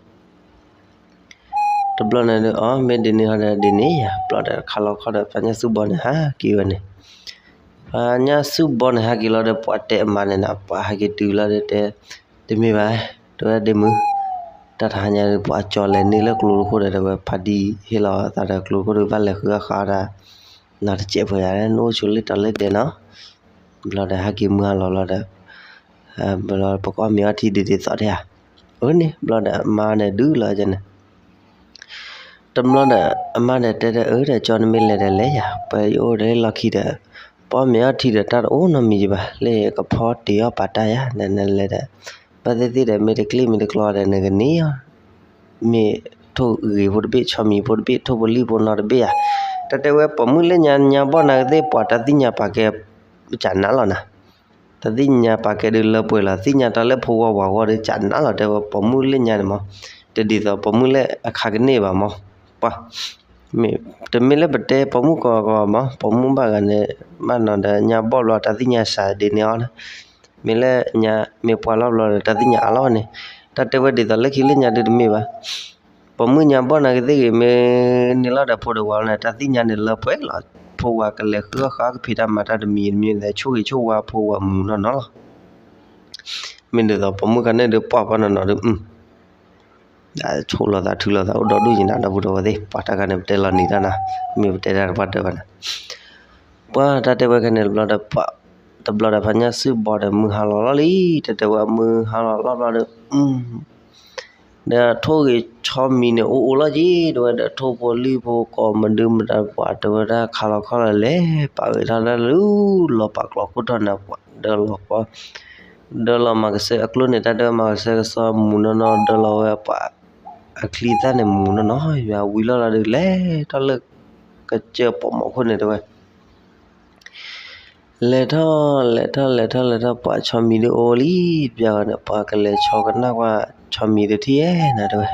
တ တဘျီန့ၣ်ဒီး အီ မ့ၢ်ဒ်န့ၣ်ဟီဒီးဒ်န့ၣ်ယၤ, ဘျီဒီးခါလီၤခီဒီး ဖါညၣ်စုဘီန့ၣ်ဟဲက့ၤဝဲန့ၣ်, ဖါညၣ်စုဘီန့ၣ်ဟဲက့ၤလီၤဒီး ပှၤတဲအမါန့ၣ်နၤ, ပှၤဟဲက့ၤတုၤလီၤဒီးတဲ, တမ့ၢ်ဘၣ်, တဲဝဲဒ့မုၣ်, တၢ်တဟါညါဒီး ပှၤကၠီၤလဲၤန့ၢ်လၢကျိတခိၣ်ဒီး တဲဝဲ ဖါဒံဟ့ၣ်လီၤသးဒီးကျိတခိၣ်ဒီး ဘၣ်လဲၤဃုအီၣ်ဃုအီဒီး နီတစဲးဖိယၤ, နအိၣ်ဆိးလၢတၢ်လၢဒဲးနီၤ. ဘျီဒီးဟဲက့ၤမုၢ်ဟါလီၤလီၤဒီး ဘျီပကအီၣ်မ့ၤအီထံဒ်ဒ်သိးဒံးဧါ, အၢန့ၣ် ဘျီဒီးအမါန့ၣ်ဒုးလီၤန့ၣ်, တဘျီဒီး အမါဒီးတဲဒီး အၢ ဒီးကၠီ နမ့ၢ်လဲၤဒီးလဲၤယၤ, ပှၤယအိၣ်ဒီးလီၢ်ခံဒီး ပအီၣ်မ့ၤအီထံဒီး တၢ်တအိၣ်နီတမံၤယၤဘၣ်, လၢကဖီတ့ၢ်အီၣ်ပာ်တၢ်ယၤ, နလဲၤဒီး ဘၣ်သ့ၣ်သ့ၣ်ဒီး မ့ၢ်တကျ့ၣ်မ့ၢ်တကျီဒီး နကန့ၢ်အီၤ, မ့ၢ်ထိၣ်ဂ့ၤဖိတဘ့ၣ်, ဆီမံၤဖိတဘ့ၣ်, ထိၣ်ဖိလံၣ်ဖိနီတဘ့ၣ်ယၤ, တၢ်တဲဝဲ ပိာ်မုၣ်လၢညါ ညါဘီၣ်နၤကသ့ၣ် ပှၤတၢ်သ့ၣ်ညါပာ်ကဲ ကနးလီၤနၤ တၢ်သ့ၣ်ညါပာ်ကဲဒုးလၢပှဲၤလီၤ, သ့ၣ်ညါတၢ်လၢဖိဂီၢ်ဝၤဂီၢ်ဒီး ကနးလီၤ တဲဝဲ ပိာ်မုၣ်လၢညါန့ၣ်မး, တဒ်သိးပိာ်မုၣ်လၢအခါကန့ၢ်ဘၣ်မး, ပှၤ, တမ့ၢ်လၢပတဲပိာ်မုၣ်ကိးဂၤမး, ပိာ်မုၣ်ဘၣ်ဂၤန့ၣ် ဘၣ်နီၤဒီး ညါဘီၣ်ဘျီ တၢ်သ့ၣ်ညါစှၤဒ်န့ၣ်အီၤ, မ့ၢ်လၢညါ မ့ၢ်ပှၢ်လီၤဘျီဒီး တၢ်သ့ၣ်ညါအါလီၤန့ၣ်, တၢ်တဲဝဲဒ်သိးလၢခံလၢညါဒုးတမ့ၢ်ဘၣ် ပိာ်မုၣ်ညါဘီၣ်နၤကသ့ၣ်ဂ့ၤ မ့ၢ်န့ၢ်လီၤဒီးဖိဒီးဝၤန့ၣ် တၢ်သ့ၣ်ညါန့ၣ်လၢပှဲၤလီၤ, ဖိဝၤကလဲၤဃုအီၣ်ဃုအီကဖံးတၢ်မၤတၢ်တမံၤတမံၤန့ၣ် ဆိၣ်ဂ့ၤဆိၣ်ဝါဖိဝၤမုာ်နီၢ်နီၢ်လီၤ. မ့ၢ်ဒ်သိးပိာ်မုၣ်ခါန့ၣ်ဒီး ပှၢ်ပှၢ်နီၢ်နီၢ်ဒီး ဆိၣ်လီၤသးထုလီၤသး အိၣ်ဒီဒူၣ်ယနၤ ဒီပုၢ်ဒီဝဲၢ်သ့ၣ်, ပှၤတၢ်ခါန့ၣ် ပတဲလီၤနံၤတၢ်နၤ, မ့ၢ်ပတဲတၢ်တပှၢ်တၢၢ်ဘၣ်န့ၣ်, ပှၤတၢ်တဲဝဲခဲန့ၣ်တဘျီဒီး ပှၤ, တဘျီဒီးဖါညၣ်စုဘီဒီးမုၢ်ဟါလီၤလီၤလံ, တၢ်တဲဝဲမုၢ်ဟါလီၤလီၤဘျီဒီး ဒီးထိၣ်ဂ့ၤဆီမံၤန့ၣ် အိၣ်အိၣ်လီၤက့ၤ တဲဝဲဒီး ထိၣ်ဖိလံၣ်ဖိကိးမဒုမတၤ ပှၤတဲဝဲဒၣ် ခါလီၤခီလီၤလဲၤ ပာ်ဂ့ၤထီၣ်လၢလၢ လီၤပာ်ကျိခိၣ်ထီၣ်န့ၣ် ပှၤဒၢလီၤဃီ, ဒၢလီၤမၤကစၢၢ်အကျိန့ၣ် တၢ်ဒၢမၤကစၢၢ်ကစီၣ်မုာ်နီၢ်နီၢ် ဒၢလီၤဝဲပှၤ အချံသၣ်န့ၣ်မုာ်နီၢ်နီၢ် ယွၤဝံၤလီၤလီၤဒီး လဲၤထီၣ်လၢကစၢၢ်ပိာ်မုၣ်ခိၣ်န့ၣ်တဲဝဲ လဲၤထီၣ် လဲၤထီၣ် လဲၤထီၣ် လဲၤထီၣ် ပှၤဆီမံၤဒုးအိၣ်လံ, တဘျီန့ၣ် ပှၤကလဲၤဆီကနၣ်ကွၢ်ဆီမံၤတထံၣ်ဧဲနၤတဲဝဲ,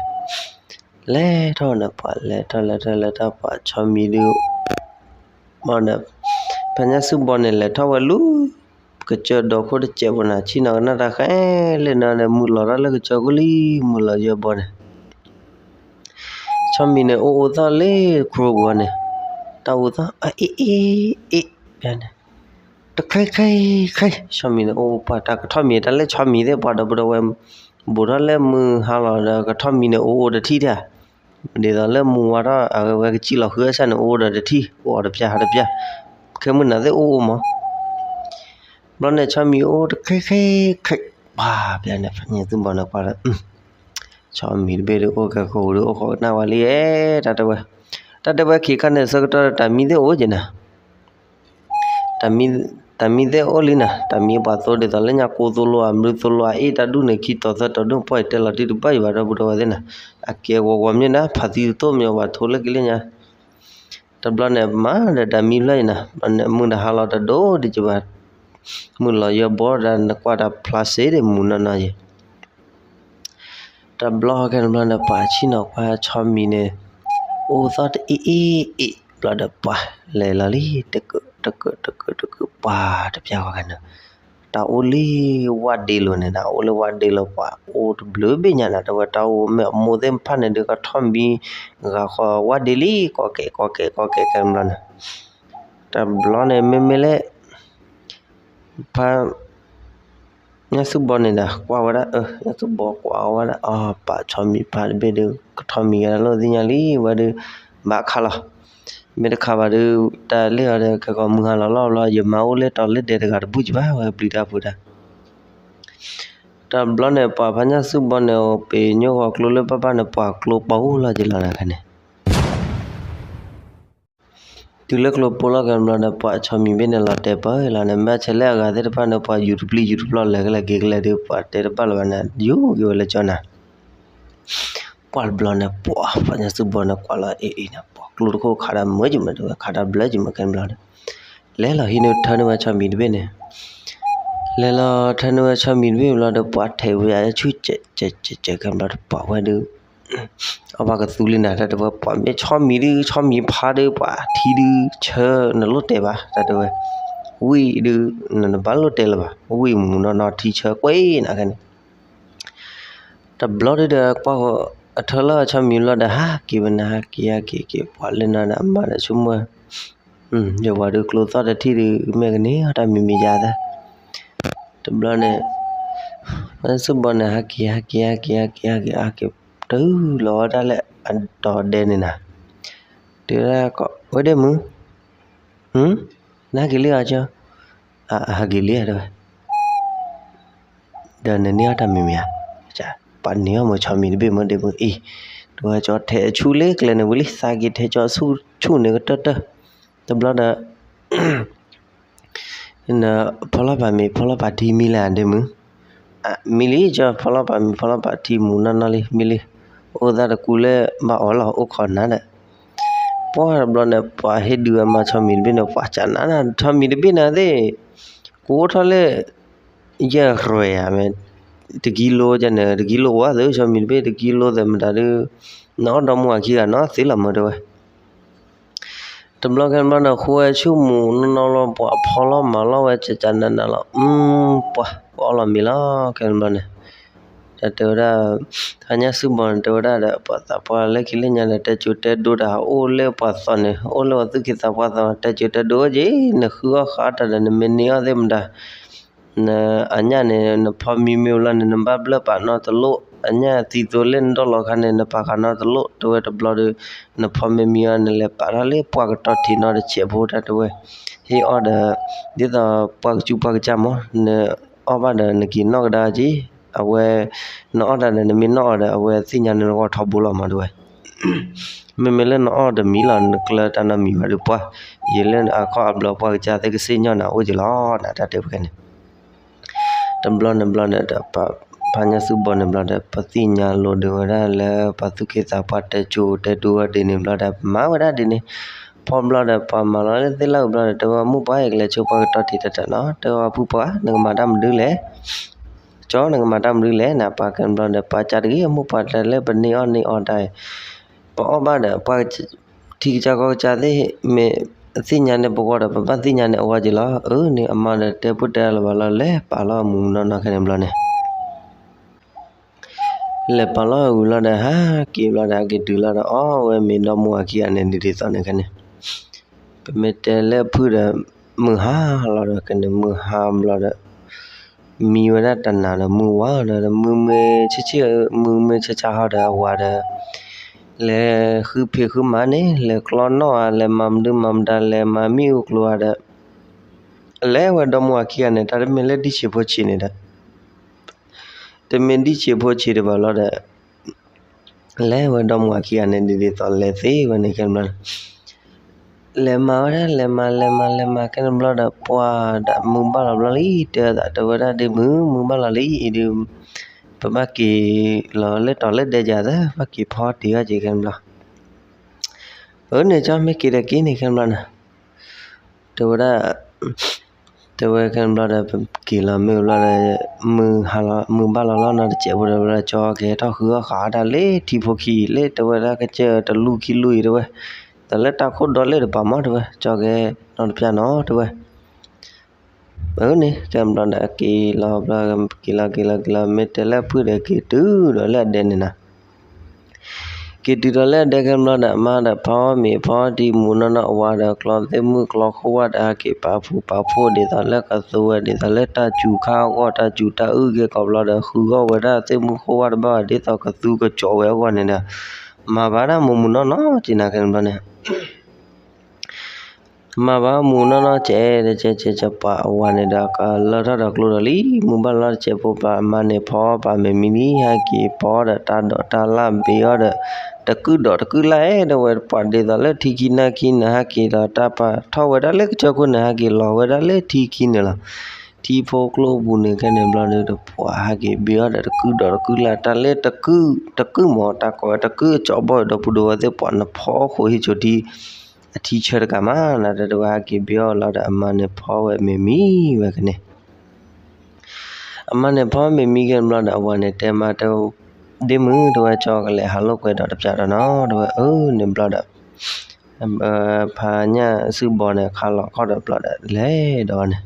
လဲၤထီၣ်န့ၣ် ပှၤလဲၤထီၣ် လဲၤထီၣ် လဲၤထီၣ် ပှၤဆီမံၤဒုး ဘၣ်ဒီး ဖါညၣ်စုဘီန့ၣ် လဲၤထီၣ်ဝဲလူၤ ကစၢၢ်ဒီခိၣ်တစဲးဖိန့ၣ် ဆ့ၣ်နီၤကနၣ်တၢ်ဃဲလၢနၤဒီး မုၢ်လီၤထီၣ်လၢကစၢၢ်ခိၣ်လံ မုၢ်လီၤယွဲဘီန့ၣ် ဆီမံၤန့ၣ် အိၣ်အိၣ်သီၣ်လၢခရူပူၤန့ၣ်, တၢ်အိၣ်သီၣ် အအ့ၣ်အ့ၣ်အ့ၣ် န့ၣ်, တခါခါခါ, ဆီမံၤန့ၣ် အိၣ်ပှၤတၢ်ကထီၣ်မံၤ တၢ်လၢဆီမံၤသ့ၣ် ပှၤဒီပုၢ်ဒီဝဲၢ် ဘူးထီၣ်လၢမုၢ်ဟါလီၤဒီး ကထီၣ်မံၤန့ၣ် အိၣ်အိၣ်တထံၣ်တၢ်, ဒ်သိးလၢမုၢ်ဝါထီၣ် အဝဲကစံၣ်လီၤဃုအဆၣ်န့ၣ် အိၣ်အိၣ်ဒီးတထံၣ် အိၣ်အီၤတပျၢ်ဟးတပျၢ်, ခဲမုၢ်နၤသ့ၣ်အိၣ်အိၣ်မး ဘျီန့ၣ် ဆီမံၤအိၣ်တခါခါခါ, ပှၤပျၢ်န့ၣ် ဖါညၣ်စုဘီန့ၣ်ကွၢ်လီၤ ဆီမံၤတဘ့ၣ်ဒုးအိၣ်ကဲခိၣ်ဒုး အိၣ်ခိးကနၣ်ဝဲလံဧဲ, တၢ်တဲဝဲ, တၢ်တဲဝဲခံခါန့ၣ် ဆၢကတီၢ်တၢ်မံသ့ၣ်အိၣ်က့ၤနၤ, တၢ်မံသ့ၣ်အိၣ်လံနၤ, တၢ်မံပှၤသိဒ်သိးလၢညါ ကိသိလိာ်ဧါ မနုၤသိလိာ်ဧါ အ့ၣ်တၢ်ဒူၣ်န့ၣ် ခံတီၤသၢတီၤဒူၣ် ပှၢ်အံၤတဲလီၤတံၢ်တဘၣ်အံၤဘၣ် ဒီပုၢ်ဒီဝဲၢ်သ့ၣ်နၤ, အကဲဂီၤဂီၤမ့ၢ်နၤ ဖးသံတသိၣ်မ့ၢ်ဘၣ် ထိလၢက့ၤလၢညါ တဘျီန့ၣ် မၤဒီးတၢ်မံဖျၢၣ်အံၤနၤ, မုၢ်တဟါလီၤတဒိၣ်ဒံးကဘၣ်, မုၢ်လီၤယွဲဘီဒီး နကွၢ်တၢ်ဖျါစ့ဒီးမုၢ်နီၢ်နီၢ်ယဲ, တဘျီခဲန့ၣ်ဘျီန့ၣ် ပှၤဆ့ၣ်နီၤကွၢ်ဆီမံၤန့ၣ်, အိၣ်သီၣ်တအ့ၣ်အ့ၣ်အ့ၣ် ဘျီဒီးပှၤလဲၤလီၤလံ တကၢးတကၢးတကၢးတကၢး ပှၤတပျၢ်ဃီဂၤန့ၣ် တၢ်အိၣ်လံဝၢ်ဒ့လိာ်န့ၣ် တၢ်အိၣ်လၢဝၢ်ဒ့လိာ် ပှၤအိၣ်တဘျုးဘ့ၣ်ညါနၤ တဲဝဲ တၢ်အိၣ်မ့ၢ်အမိၢ်သ့ၣ်တဖၣ်န့ၣ်ဒုး ကထီၣ်မံၤဂၤဃီဝၢ်ဒ့လံ ကီကဲးကီကဲးကီကဲးခဲန့ၣ်ဘျီန့ၣ်, တဘျီန့ၣ် မ့မ့ၢ်လၢ ဖါ ညၣ်သူၣ်ဘီန့ၣ်ဒီး ကွၢ်ဝဲဒၣ် အၢ ညၣ်သူၣ်ဘီကွၢ်ဝဲဒၣ် အီ ပာ်ဆီမံၤဖါတဘ့ၣ်ဒုး ကထီၣ်မံၤဂၤလၢသ့ၣ်ညါလံ ဝဲဒုး ဘၣ်ခးလီၤ, မ့ၢ်တခးဘၣ်ဒုး တၢ်လၢအီၤဒီး ခဲကီးမုၢ်ဟါလီၤလီၢ်ဘျီ ယမါအိၣ်လၢတီၤလၢဒဲးတဂၤတဘူၣ်ကဘၣ် ဝဲပျံၤတၢ်ဖုးတၢ် တဘျီန့ၣ် ပှၤဖါညၣ်သူၣ်ဘီန့ၣ် ပ့ၤညိၣ်ဃီၤကျိလၢဘၣ်ဘၣ်န့ၣ် ပှၤကျိပီအူလီၤက့ၤလီၤနၤခဲန့ၣ် တုၤလၢကျိပိလီၤက့ၤဘျီဒီး ပှၤဆီမံၤဘ့ၣ်န့ၣ်လီၤတဲာ်ပၢၢ်လီၤန့ၣ် မ့ၢ်ဆဲးလၢအဂၤသ့ၣ်တဖၣ်န့ၣ် ပှၤယူၤတပျံၤယူၤတပျီၢ်လဲၤကလဲၤက့ၤကလဲၤဒီး ပှၤတဲတဘၣ်လၢၤဘၣ်န့ၣ် ယူၤက့ၤဝဲလၢကၠီနၤ ပှၢ်တဘျီန့ၣ် ပှၤဖါညၣ်သူၣ်ဘီန့ၣ် ကွၢ်လီၤအ့ၣ်အ့ၣ်န့ၣ် ပှၤကျိတခိၣ်ခးတၢ်မၢကမၢတဝဲ ခးတၢ်ဘျၢကမၢခဲဘျီဒီး လဲၤလီၤဟံးန့ၢ်ထၢန့ၢ်ဝဲဆီမံၤတဘ့ၣ်န့ၣ် လဲၤလီၤထၢန့ၢ်ဝဲဆီမံၤတဘ့ၣ်ဘျီဒီး ပှၤထဲးဝဲအဆူၣ်ကဲးကဲးကဲးခဲဘျီဒီး ပှၤဝဲဒုး အဝဲကသူလံနၤ တၢ်တဲဝဲ ပှၤမ့ၢ်ဆီမံၤဒုး ဆီမံၤဖါဒုး ပှၤထံဒုး ဆၢနလိၣ်တဲာ်ဘၣ် တၢ်တဲဝဲ ဝံၣ်ဒုး နဘၣ်လိၣ်တဲာ်လၢၤဘၣ် ဝံၣ်မုၢ်နီၢ်နီၢ်ထံဆၢကွံာ်နၤခဲန့ၣ် တဘျီဒုးဒီး ကွၢ်ဃီၤ အထၢလီၤဆီမံၤလီၤဒီး ဟးက့ၤဝဲန့ၣ် ဟးက့ၤ ဟးက့ၤက့ၤ ပှၤလၢနၤဒီးအမါဒီးဆိကမိၣ် ယဝၤဒုးကျိသီၣ်တထံၣ်ဒုး မ့ၢ်ကန့ၢ်အီၣ်တၢ်မံၤမံၤယါသၢ တဘျီန့ၣ် ဖါညၣ်စုဘီန့ၣ် ဟးက့ၤ ဟးက့ၤ ဟးက့ၤ ဟးက့ၤ ဟးက့ၤ ဟးက့ၤ တုၤလီၤဝဲဒၣ်လၢအတီၤဒဲန့ၣ်နၤ, တဲဝဲဒၣ် ဝဲဒ့မုၣ်, နဟးက့ၤလံဧါ ကၠီ, အဟးက့ၤလံဧါ တဲဝဲ ဒီးနန့ၢ်အီၣ်တၢ်မံၤမံၤဧါ, ပှၤန့ၢ်အီၣ်မုာ်ဆီမံၤတဘ့ၣ်မ့ၢ်ဒ့မုၣ်အံၤ, တဲဝဲ ကၠီ ထဲးဆူၣ်လၢကျဲန့ၣ်ဝံၤလံ သးက့ၤထဲးကၠီဆူၣ်န့ၣ်ကတၢၢ်တၢၢ်, တဘျီဒီး နဖီလီၤပာ်မ့ၤ ဖီလီၤပာ်ထံမံၤလၢဒ့မုၣ်, မံၤလံ ကၠီ ဖီလီၤပာ်မ့ၤ ဖီလီၤပာ်ထံမူၤနီၢ်နီၢ်လံ မံၤလံ, အိၣ်သးတကူလၢဘၣ်အီၣ်လီၤ အိၣ်ခိးနၤဒီး ပှၢ်တဘျီန့ၣ် ပှၤဟ့ၣ်ဒုးအမါဆီမံၤတဘ့ၣ်န့ၣ် ပှၤကနၣ် ဆီမံၤတဘ့ၣ်န့ၣ်သ့ၣ် ကအိၣ်ထီၣ်လၢ ယဲၢ်ရွဲၣ်ဧါ မ့ၢ် တကံလိန့ၣ် တကံလိဝဲသ့ၣ် ဆီမံၤတဘ့ၣ်တကံလိသ့ၣ်မတၤဒုး နအီၣ်ဒီမါအခံဂၤနီၢ်သ့လီၤမၢတဲဝဲ တဘျီခဲတဘျီန့ၣ် ဃုဝဲဆူၣ်မူၤနီၢ်နီၢ်လီၤ ပှၤဖီလီၤမၤလီၤဝဲကကနးနးလီၤ ပှၤ ပှၤအီၣ်လီၤမ့ၤလီၤ ခဲတဘျီန့ၣ်, ဒီးတဲဝဲဒၣ် ဖါညၣ်စုဘီန့ၣ် တဲဝဲဒၣ်ဒီး ပှၤသးပှၢ်လၢခံလၢညါဒီး တဲကၠိတဲဒိဒီး အိၣ်လၢပှၤသီန့ၣ် အိၣ်လၢပှၤသူၣ်က့သးပှၢ်သီ တဲကၠိတဲဒိက့ၤ နဃုအီၣ်ဃးတၢ်ဒီး နမ့ၢ်န့ၢ်အီၣ်သ့ၣ်မတၤ နအညၣ်န့ၣ် နဖီမံမ့ၢ်လီၤန့ၣ် နဘၣ်ဘျၢပာ်နီတလိၣ် အညၣ်သံသိလၢနဒီၣ်လီၤခါန့ၣ် နပာ်ဃးနီတလိၣ် တဲဝဲတဘျီဒီး နဖီမ့ၢ်မံအီၤ နလဲၤပာ်ထီၣ်လၢပှၢ်ကတီၢ်ထံးနီတဆဲးဖိတၢ်တဲဝဲ ဟ့ၣ်အီၣ်ဒီး ဒ်သိးပှၢ်ကစူၢ်ပှၢ်ကစၢ်မး နအီၣ်ဘၣ်ဒီးနက့ၤနီၣ်ကဒါက့ၤ အဝဲ နအီၣ်တၢ်ဒီးနမ့ၢ်နီၣ်အီၤဒီး အဝဲသ့ၣ်ညါနဂီၢ်ထီဘိလီၤမးတဲဝဲ မ့မ့ၢ်လၢနအီၣ်တမံၤလီၤ နကျၢတၢ်နီတမံၤဘၣ်ဒီးပှၢ် ယံာ်လၢအခီၣ်အဘျီပှၢ်ကစၢ်သ့ၣ်ကစ့ၣ်ညီၣ်နၤအိၣ်က့ၤလီၤ နတၢ်တဲဖဲန့ၣ် တဘျီန့ၣ်ဘျီန့ၣ်ဒီး ဖါညၣ်စုဘီန့ၣ်ဘျီဒီး ပသ့ၣ်ညါလိာ်ဒုးဝဲဒၣ်လၢပှၤသူၣ်က့သးပှၢ်တဲကၠိတဲဒိဝဲဒ်န့ၣ်ဘျီဒီး မၤဝဲဒၣ်ဒ်န့ၣ် ဖီဘျီဒီးပှၤမၤလီၤလၢသ့ၣ်လၢအဘျီဒီး တဲဝဲမိၢ်ပှၢ် ယကလဲၤဆိပှၢ်ကတီၢ်ထံးတၢ်တၢ်နီၤ တဲဝဲဖုပှၢ် နကမၤတၢ်မနုၤလဲၣ် ကၠီ နကမၤတၢ်မနုၤလဲၣ် နပှၤကဲဘျီဒီး ပှၤကၢ်တဂ့ၤ မိၢ်ပှၢ်တဲလၢပန့ၢ်အီၣ်န့ၢ်အီတၢ် ပအီၣ်ဘၣ်ဒီး ပှၤထံကစၢ်ကီၢ်ကစၢ်သ့ၣ် မ့ၢ်သ့ၣ်ညါန့ၢ်ပဂီၢ်ဒီး ပဘၣ်သ့ၣ်ညါန့ၢ်အဝဲက့ၤလီၤ အၢန့ၣ် အမါဒီးတဲပိၢ်တဲလၢၤဘၣ်လီၤ လဲၤပာ်လီၤအမူးနီၢ်နီၢ်ခဲန့ၣ်ဘျီန့ၣ် လဲၤပာ်လီၤအမူးလီၤဒီး ဟးက့ၤဘျီဒီး ဟဲက့ၤတုၤလီၤဒီး အီၣ်ဝဲမ့ၤဒီမါအခံဂၤန့ၣ် ဒ်ဒ်သိးန့ၣ်ခဲန့ၣ် ပမ့ၢ်တဲလၢဖုဒီး မုၢ်ဟါလီၤဒီး ကဲန့ၣ် မုၢ်ဟါဘျီဒီး မံဝဲဒၣ်တနၤဒီး မုၢ်ဝါဒီး မုၢ်မ့ၢ်ဆ့ၣ်ဆ့ၣ် မုၢ်မ့ၢ်ဆါဆါဟီဒီး အဝၤဒီး လဲၤဃုဖံးဃုမၤန့ၣ် လဲၤကျီနီၣ်ဧါ လဲၤမၤမနုၤမၤမတၤ လဲၤမၤမ့ၣ်အူကျိၤဧါဒီး လဲၤဝဲဒီမါအခံဂၤန့ၣ် တၢ်တမ့ၢ်လၢဒံၣ်ဆံးဖိဆံးန့ၣ်ဒီး တမ့ၢ်ဒံၣ်ဆံးဖိဆံးဒံးဘၣ်လီၤဒီး လဲၤဝဲဒီမါအခံဂၤန့ၣ် ဒ်ဒ်သိးလဲၤသ့ဝဲန့ၣ်ခဲန့ၣ်ဘျီန့ၣ် လဲၤမၤဝဲဒၣ် လဲၤမၤ လဲၤမၤ လဲၤမၤ ခဲန့ၣ်ဘျီဒီး ပှၤဒီးမုၢ်ဘၣ်လီၤဘျီလံ တဲသးတဲဝဲဒၣ်ဒ်မုၢ် မုၢ်ဘၣ်လီၤလံ အံၤဒုး ပဘၣ်က့ၤလီၤလၢတီၤလၢဒဲကၤသၢ ဘၣ်က့ၤဖီတ့ၢ်အီၣ်က့ၤခဲန့ၣ်ဘျီ အၢန့ၣ် ကၠီ မ့ၢ်က့ၤဒီးက့ၤန့ၣ်ခဲန့ၣ်ဘျီန့ၣ် တဲဝဲဒၣ် တဲဝဲခဲန့ၣ်ဘျီဒီး ပက့ၤလီၤမ့ၢ်ဘျီဒီး မုၢ်ဟါလီၤ မုၢ်ဘၣ်လီၤလီၤနီတစဲးဖိဒီး ဘျီဒီး ကၠီကဟဲထီၣ်ဃုအီၣ်ဃာ်တၢ်လၢထံဖိခံလၢ တဲဝဲဒၣ်ကစၢၢ်တလူၢ်ခံလူၢ်အံၤတဲဝဲ ဒီးလၢတၢ်ခိၣ်ဒီလၢတပၤမးတဲဝဲ ကၠီကဟဲနီတပျၢ်နီၤတဲဝဲ အၢန့ၣ် ခဲန့ၣ်ဘျီဒီးက့ၤလီၤဘျီ က့ၤလီၤက့ၤလီၤက့ၤလီၤ မ့ၢ်တဲလၢဖုဒီးက့ၤတုၤဒီးလၢအဒဲန့ၣ်နၤ က့ၤတုၤဒီးလၢအဒဲခဲန့ၣ်ဘျီဒီး အမါဒီးဖီမ့ၤဖီထံမူးနီၢ်နီၢ် အဝၤဒီးကျီသ့ၣ်မုၣ်ကျီခိၣ်ဝၣ်ဒီး ဟဲက့ၤပာ်ဖှူပာ်ဖိးဒ်သိးလၢကသူဝဲဒ်သိးလၢတၢ်စူၤခါအဂီၢ် တၢ်စူၤတၢ်အုၣ်ဂ့ၤကီးဘျီဒီး ဃုဂီၢ်ဝဲဒၣ်သ့ၣ်မုၣ်ခိၣ်ဝၣ်တဘၣ်ဘၣ် ဒ်သိးကသူကကၠီဝဲအဂီၢ်န့ၣ်ဒီး မၤဘၣ်ဒၣ်မူးမူးနီၢ်နီၢ်က့ၤနၤခဲန့ၣ်ဘျီန့ၣ် မၤဘၣ်မူးနီၢ်နီၢ်ကဲ တကဲကဲကဲ ပှၤအဝၤန့ၣ်ဒီး ကလၢထီၣ်ဒီးကျိဒီးလံ မုၢ်ဘၣ်လီၤတစဲးဖိ ပှၤအမါန့ၣ်ဖီပှၤမ့ၤမံလံ ဟဲက့ၤဖီဒီးတၢ်ဒိးတၢ်လၣ်ဘ့အီၤဒီး တကုၢ်ဒိးတကုၢ်လၣ်အဲၣ် တဲဝဲ ပှၤဒ်သိးလၢထံခံနၢ်ခံန့ၣ် ဟဲက့ၤဒီးတၢ်ပာ်ထီၣ်ဝဲဒၣ်လၢကစၢၢ်ခိၣ်န့ၣ် ဟဲက့ၤလီၤဝဲဒၣ်လၢထံခံန့ၣ်လီၤ. ထံဖိကျိပူၤန့ၣ်ခဲန့ၣ်ဘျီဒီး ပှၤဟဲက့ၤဘ့အီၤဒီးတကုၢ်ဒိးတကုၢ်လၣ် တၢ်လၢတကုၢ် တကုၢ်မး တၢ်ကိးဝဲတကုၢ်အကၠီဘီၣ်ဒီပုၢ်ဒီဝဲၢ်သ့ၣ် ပှၤနဖီအီၣ်ဃိးဟံၣ်ကၠိထံ အထံဆၢတကးမး နတၢ်တဲဝဲဟဲက့ၤဘ့အီၤလီၤဒီး အမါန့ၣ်ဖီဝဲမ့ၤမံဝဲကန့ၣ် အမါန့ၣ်ဖီမ့ၤမံခဲန့ၣ်ဘျီဒီး အဝၤန့ၣ်တဲမါတဲ ဒ့မုၢ် တဲဝဲ ကၠီကလဲၤဟးလိာ်ကွဲဒီးတပျၢ်ဒီးနီၤ တဲဝဲ အၢန့ၣ်ဘျီဒီး ဖါညၣ်စုဘီန့ၣ် ခါလီၤခီၣ်ဒီးဘျီဒီး လဲၤဒီးဝဲန့ၣ်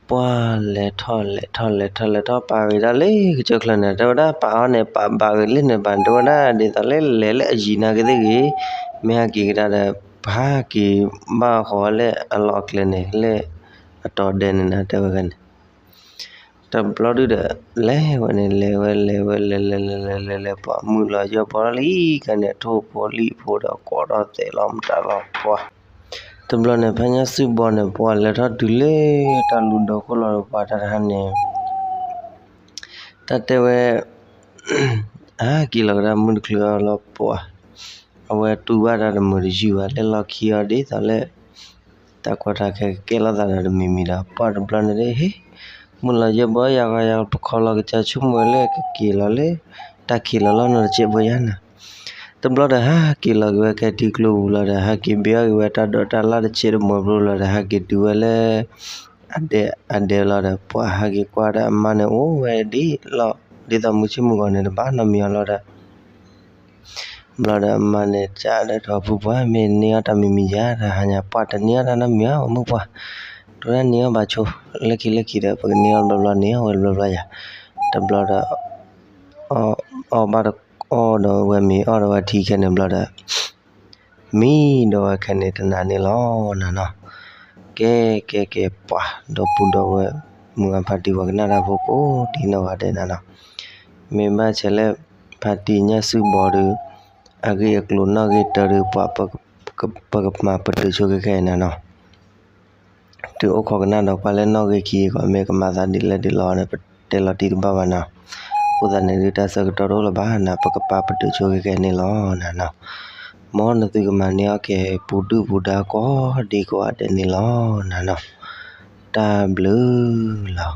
ပှၢ်လဲၤထီၣ်လဲၤထီၣ်လဲၤထီၣ်လဲၤထီၣ်ပာ်ဂ့ၤဒၣ်လၢကစၢၢ်ချၢန့ၣ် တဲဝဲဒၣ်ပာ်အီၤန့ၣ် ပာ်ဘၣ်ဂ့ၤလၢန့ၣ်ဘၣ် တဲဝဲဒၣ်ဒ်သိးလၢလဲၤလၢအယံၤနာ်က့သ့ၣ်ဂ့ၤ, မ့ၢ်ဟဲက့ၤကဒါဒီး ပဟဲက့ၤဘၣ်ဃီလၢအလီၢ်အကျဲန့ၣ် လၢအတီၤဒဲးန့ၣ်နၤ တဲဝဲန့ၣ် တဘျီဒုဒီး လဲၤဝဲန့ၣ် လဲၤဝဲ လဲၤဝဲ လဲၤလဲၤလဲၤလဲၤလဲၤလဲၤ ပှၢ်မုၢ်လီၤယဲၢ်ဘီလံ ခဲန့ၣ် ထိၣ်ဖိလံၣ်ဖိဒီး ကိးထီၣ်သဲးလီၤမတၤလီၤပှၢ်. တဘျီန့ၣ် ဖဲညါစုဘီန့ၣ် ပှၢ်လဲၤထီၣ်တုၤလၢတၢ်လူၤဒီးခိၣ်လီၤဒီး ပှၢ်တၢ်တဟါန့ၣ် တၢ်တဲဝဲ အဟဲက့ၤလီၤကဒါမုၢ်တချုးအလီၤပှၢ်, အဝဲတူၢ်ဘၣ်တၢ်တမုာ်တယုၢ်ဘၣ် လၢလီၢ်ခံအီၤဒ်သိးလၢ တၢ်ကီတၢ်ခဲကကဲလိာ်သးဒီးတမံၤမံၤဒီး ပှၢ်တဘျီန့ၣ် ဟ့ၣ် မုၢ်လီၤယဲၢ်ဘီယၤဂီၤယၤ ပခီလီၤကစၢ်ဆိကမိၣ်ဝဲလၢကက့ၤလီၤလၢ တၢ်ခံးလီၤလီၤနီတစဲးဘၣ်ယၤနၤ တဘျီဒီးဟဲက့ၤလီၤက့ၤဝဲခဲထံကျိပူၤလီၤဒီး ဟဲက့ၤဘ့အီၣ်က့ၤဝဲတၢ်ဒိးတၢ်လၣ်တစဲးတမှဲၤဘျီလီၤဒီး ဟဲက့ၤတုၤဝဲလၢ အဒဲ အဒဲလီၤဒီး ပှၢ်ဟဲက့ၤကွၢ်ဒီးအမါန့ၣ်အိၣ်ဝဲဒ်လီၤ ဒ်သိးမုၢ်ဆ့ၣ်မုၢ်ဂီၤန့ၣ် တဘၣ်နီတမံၤအီၤလီၤဒီး ဘျီဒီးအမါန့ၣ် ကဒီးထီၣ်ဖုပှၢ် မ့ၢ်န့ၢ်အီၣ်တၢ်မံၤမံၤယၤ တဟါညါပှၢ်တန့ၢ်အီၣ်တၢ်နီတမံၤအီၤ မုၢ်ပှၢ် တဝဲဒၣ်န့ၢ်အီၣ်ဘၣ်ဆိ လၢခံလၢခံဒီး ပကန့ၢ်အီၣ်တဘျီဘျီန့ၢ်အီၣ်ဝဲတဘျီဘျီယၤ တဘျီဒီး အီၣ်ဘၣ်တအီၣ်ဒီးဝဲမ့ၤအီၣ်ဒီးဝဲထံခဲန့ၣ်ဘျီဒီး မံဒီးဝဲခဲန့ၣ်တနၤန့ၣ်လီၤနၤနီၤ. ကဲ ကဲ ကဲ ပှၢ် ဒီပုၢ်ဒီဝဲၢ် မုၢ်ဂၤဖါတံၢ်ပှၤကနၣ်တၢ်ဖိကိးဒံနီၢ်ဂၤဒဲးနၤနီၤ. မ့ၢ်ဘၣ်ဆဲးလၢ ဖါတံၢ်ညၣ်စုဘီဒီး အဂ့ၢ်အကျိၤနီၣ်ဂံၢ်တၢဒီး ပှၤ ပကမၤပတုာ်ဆိခဲခဲအံၤနၤနီၤ. တုၤအိၣ်ခိးကနၣ်ဒီးကွၢ်လၢနီၣ်ဂံၢ်ခံကီး မ့ၢ်ကမၤသးဒ်လဲၣ်ဒ်လဲၣ်န့ၣ် ပတဲလီၤတံၢ်တဘၣ်ဘၣ်နီၤ. အဃိသတးန့ၣ်ဒုး တၢ်ဆၢကတီၢ်တအိၣ်လၢၤဘၣ်နၤ ပကပာ်ပတုာ်ဆိခဲခဲန့ၣ်လီၤနၤနီၤ. မ်နသုကမၤန့ၢ်အီၣ်က့ၤ ပူၤဒုၣ်ပူၤဒါကိးဒံကိးဂၤဒဲးန့ၣ်လီၤနၤနီၤ. တၢ်ဘျုးလီၤ.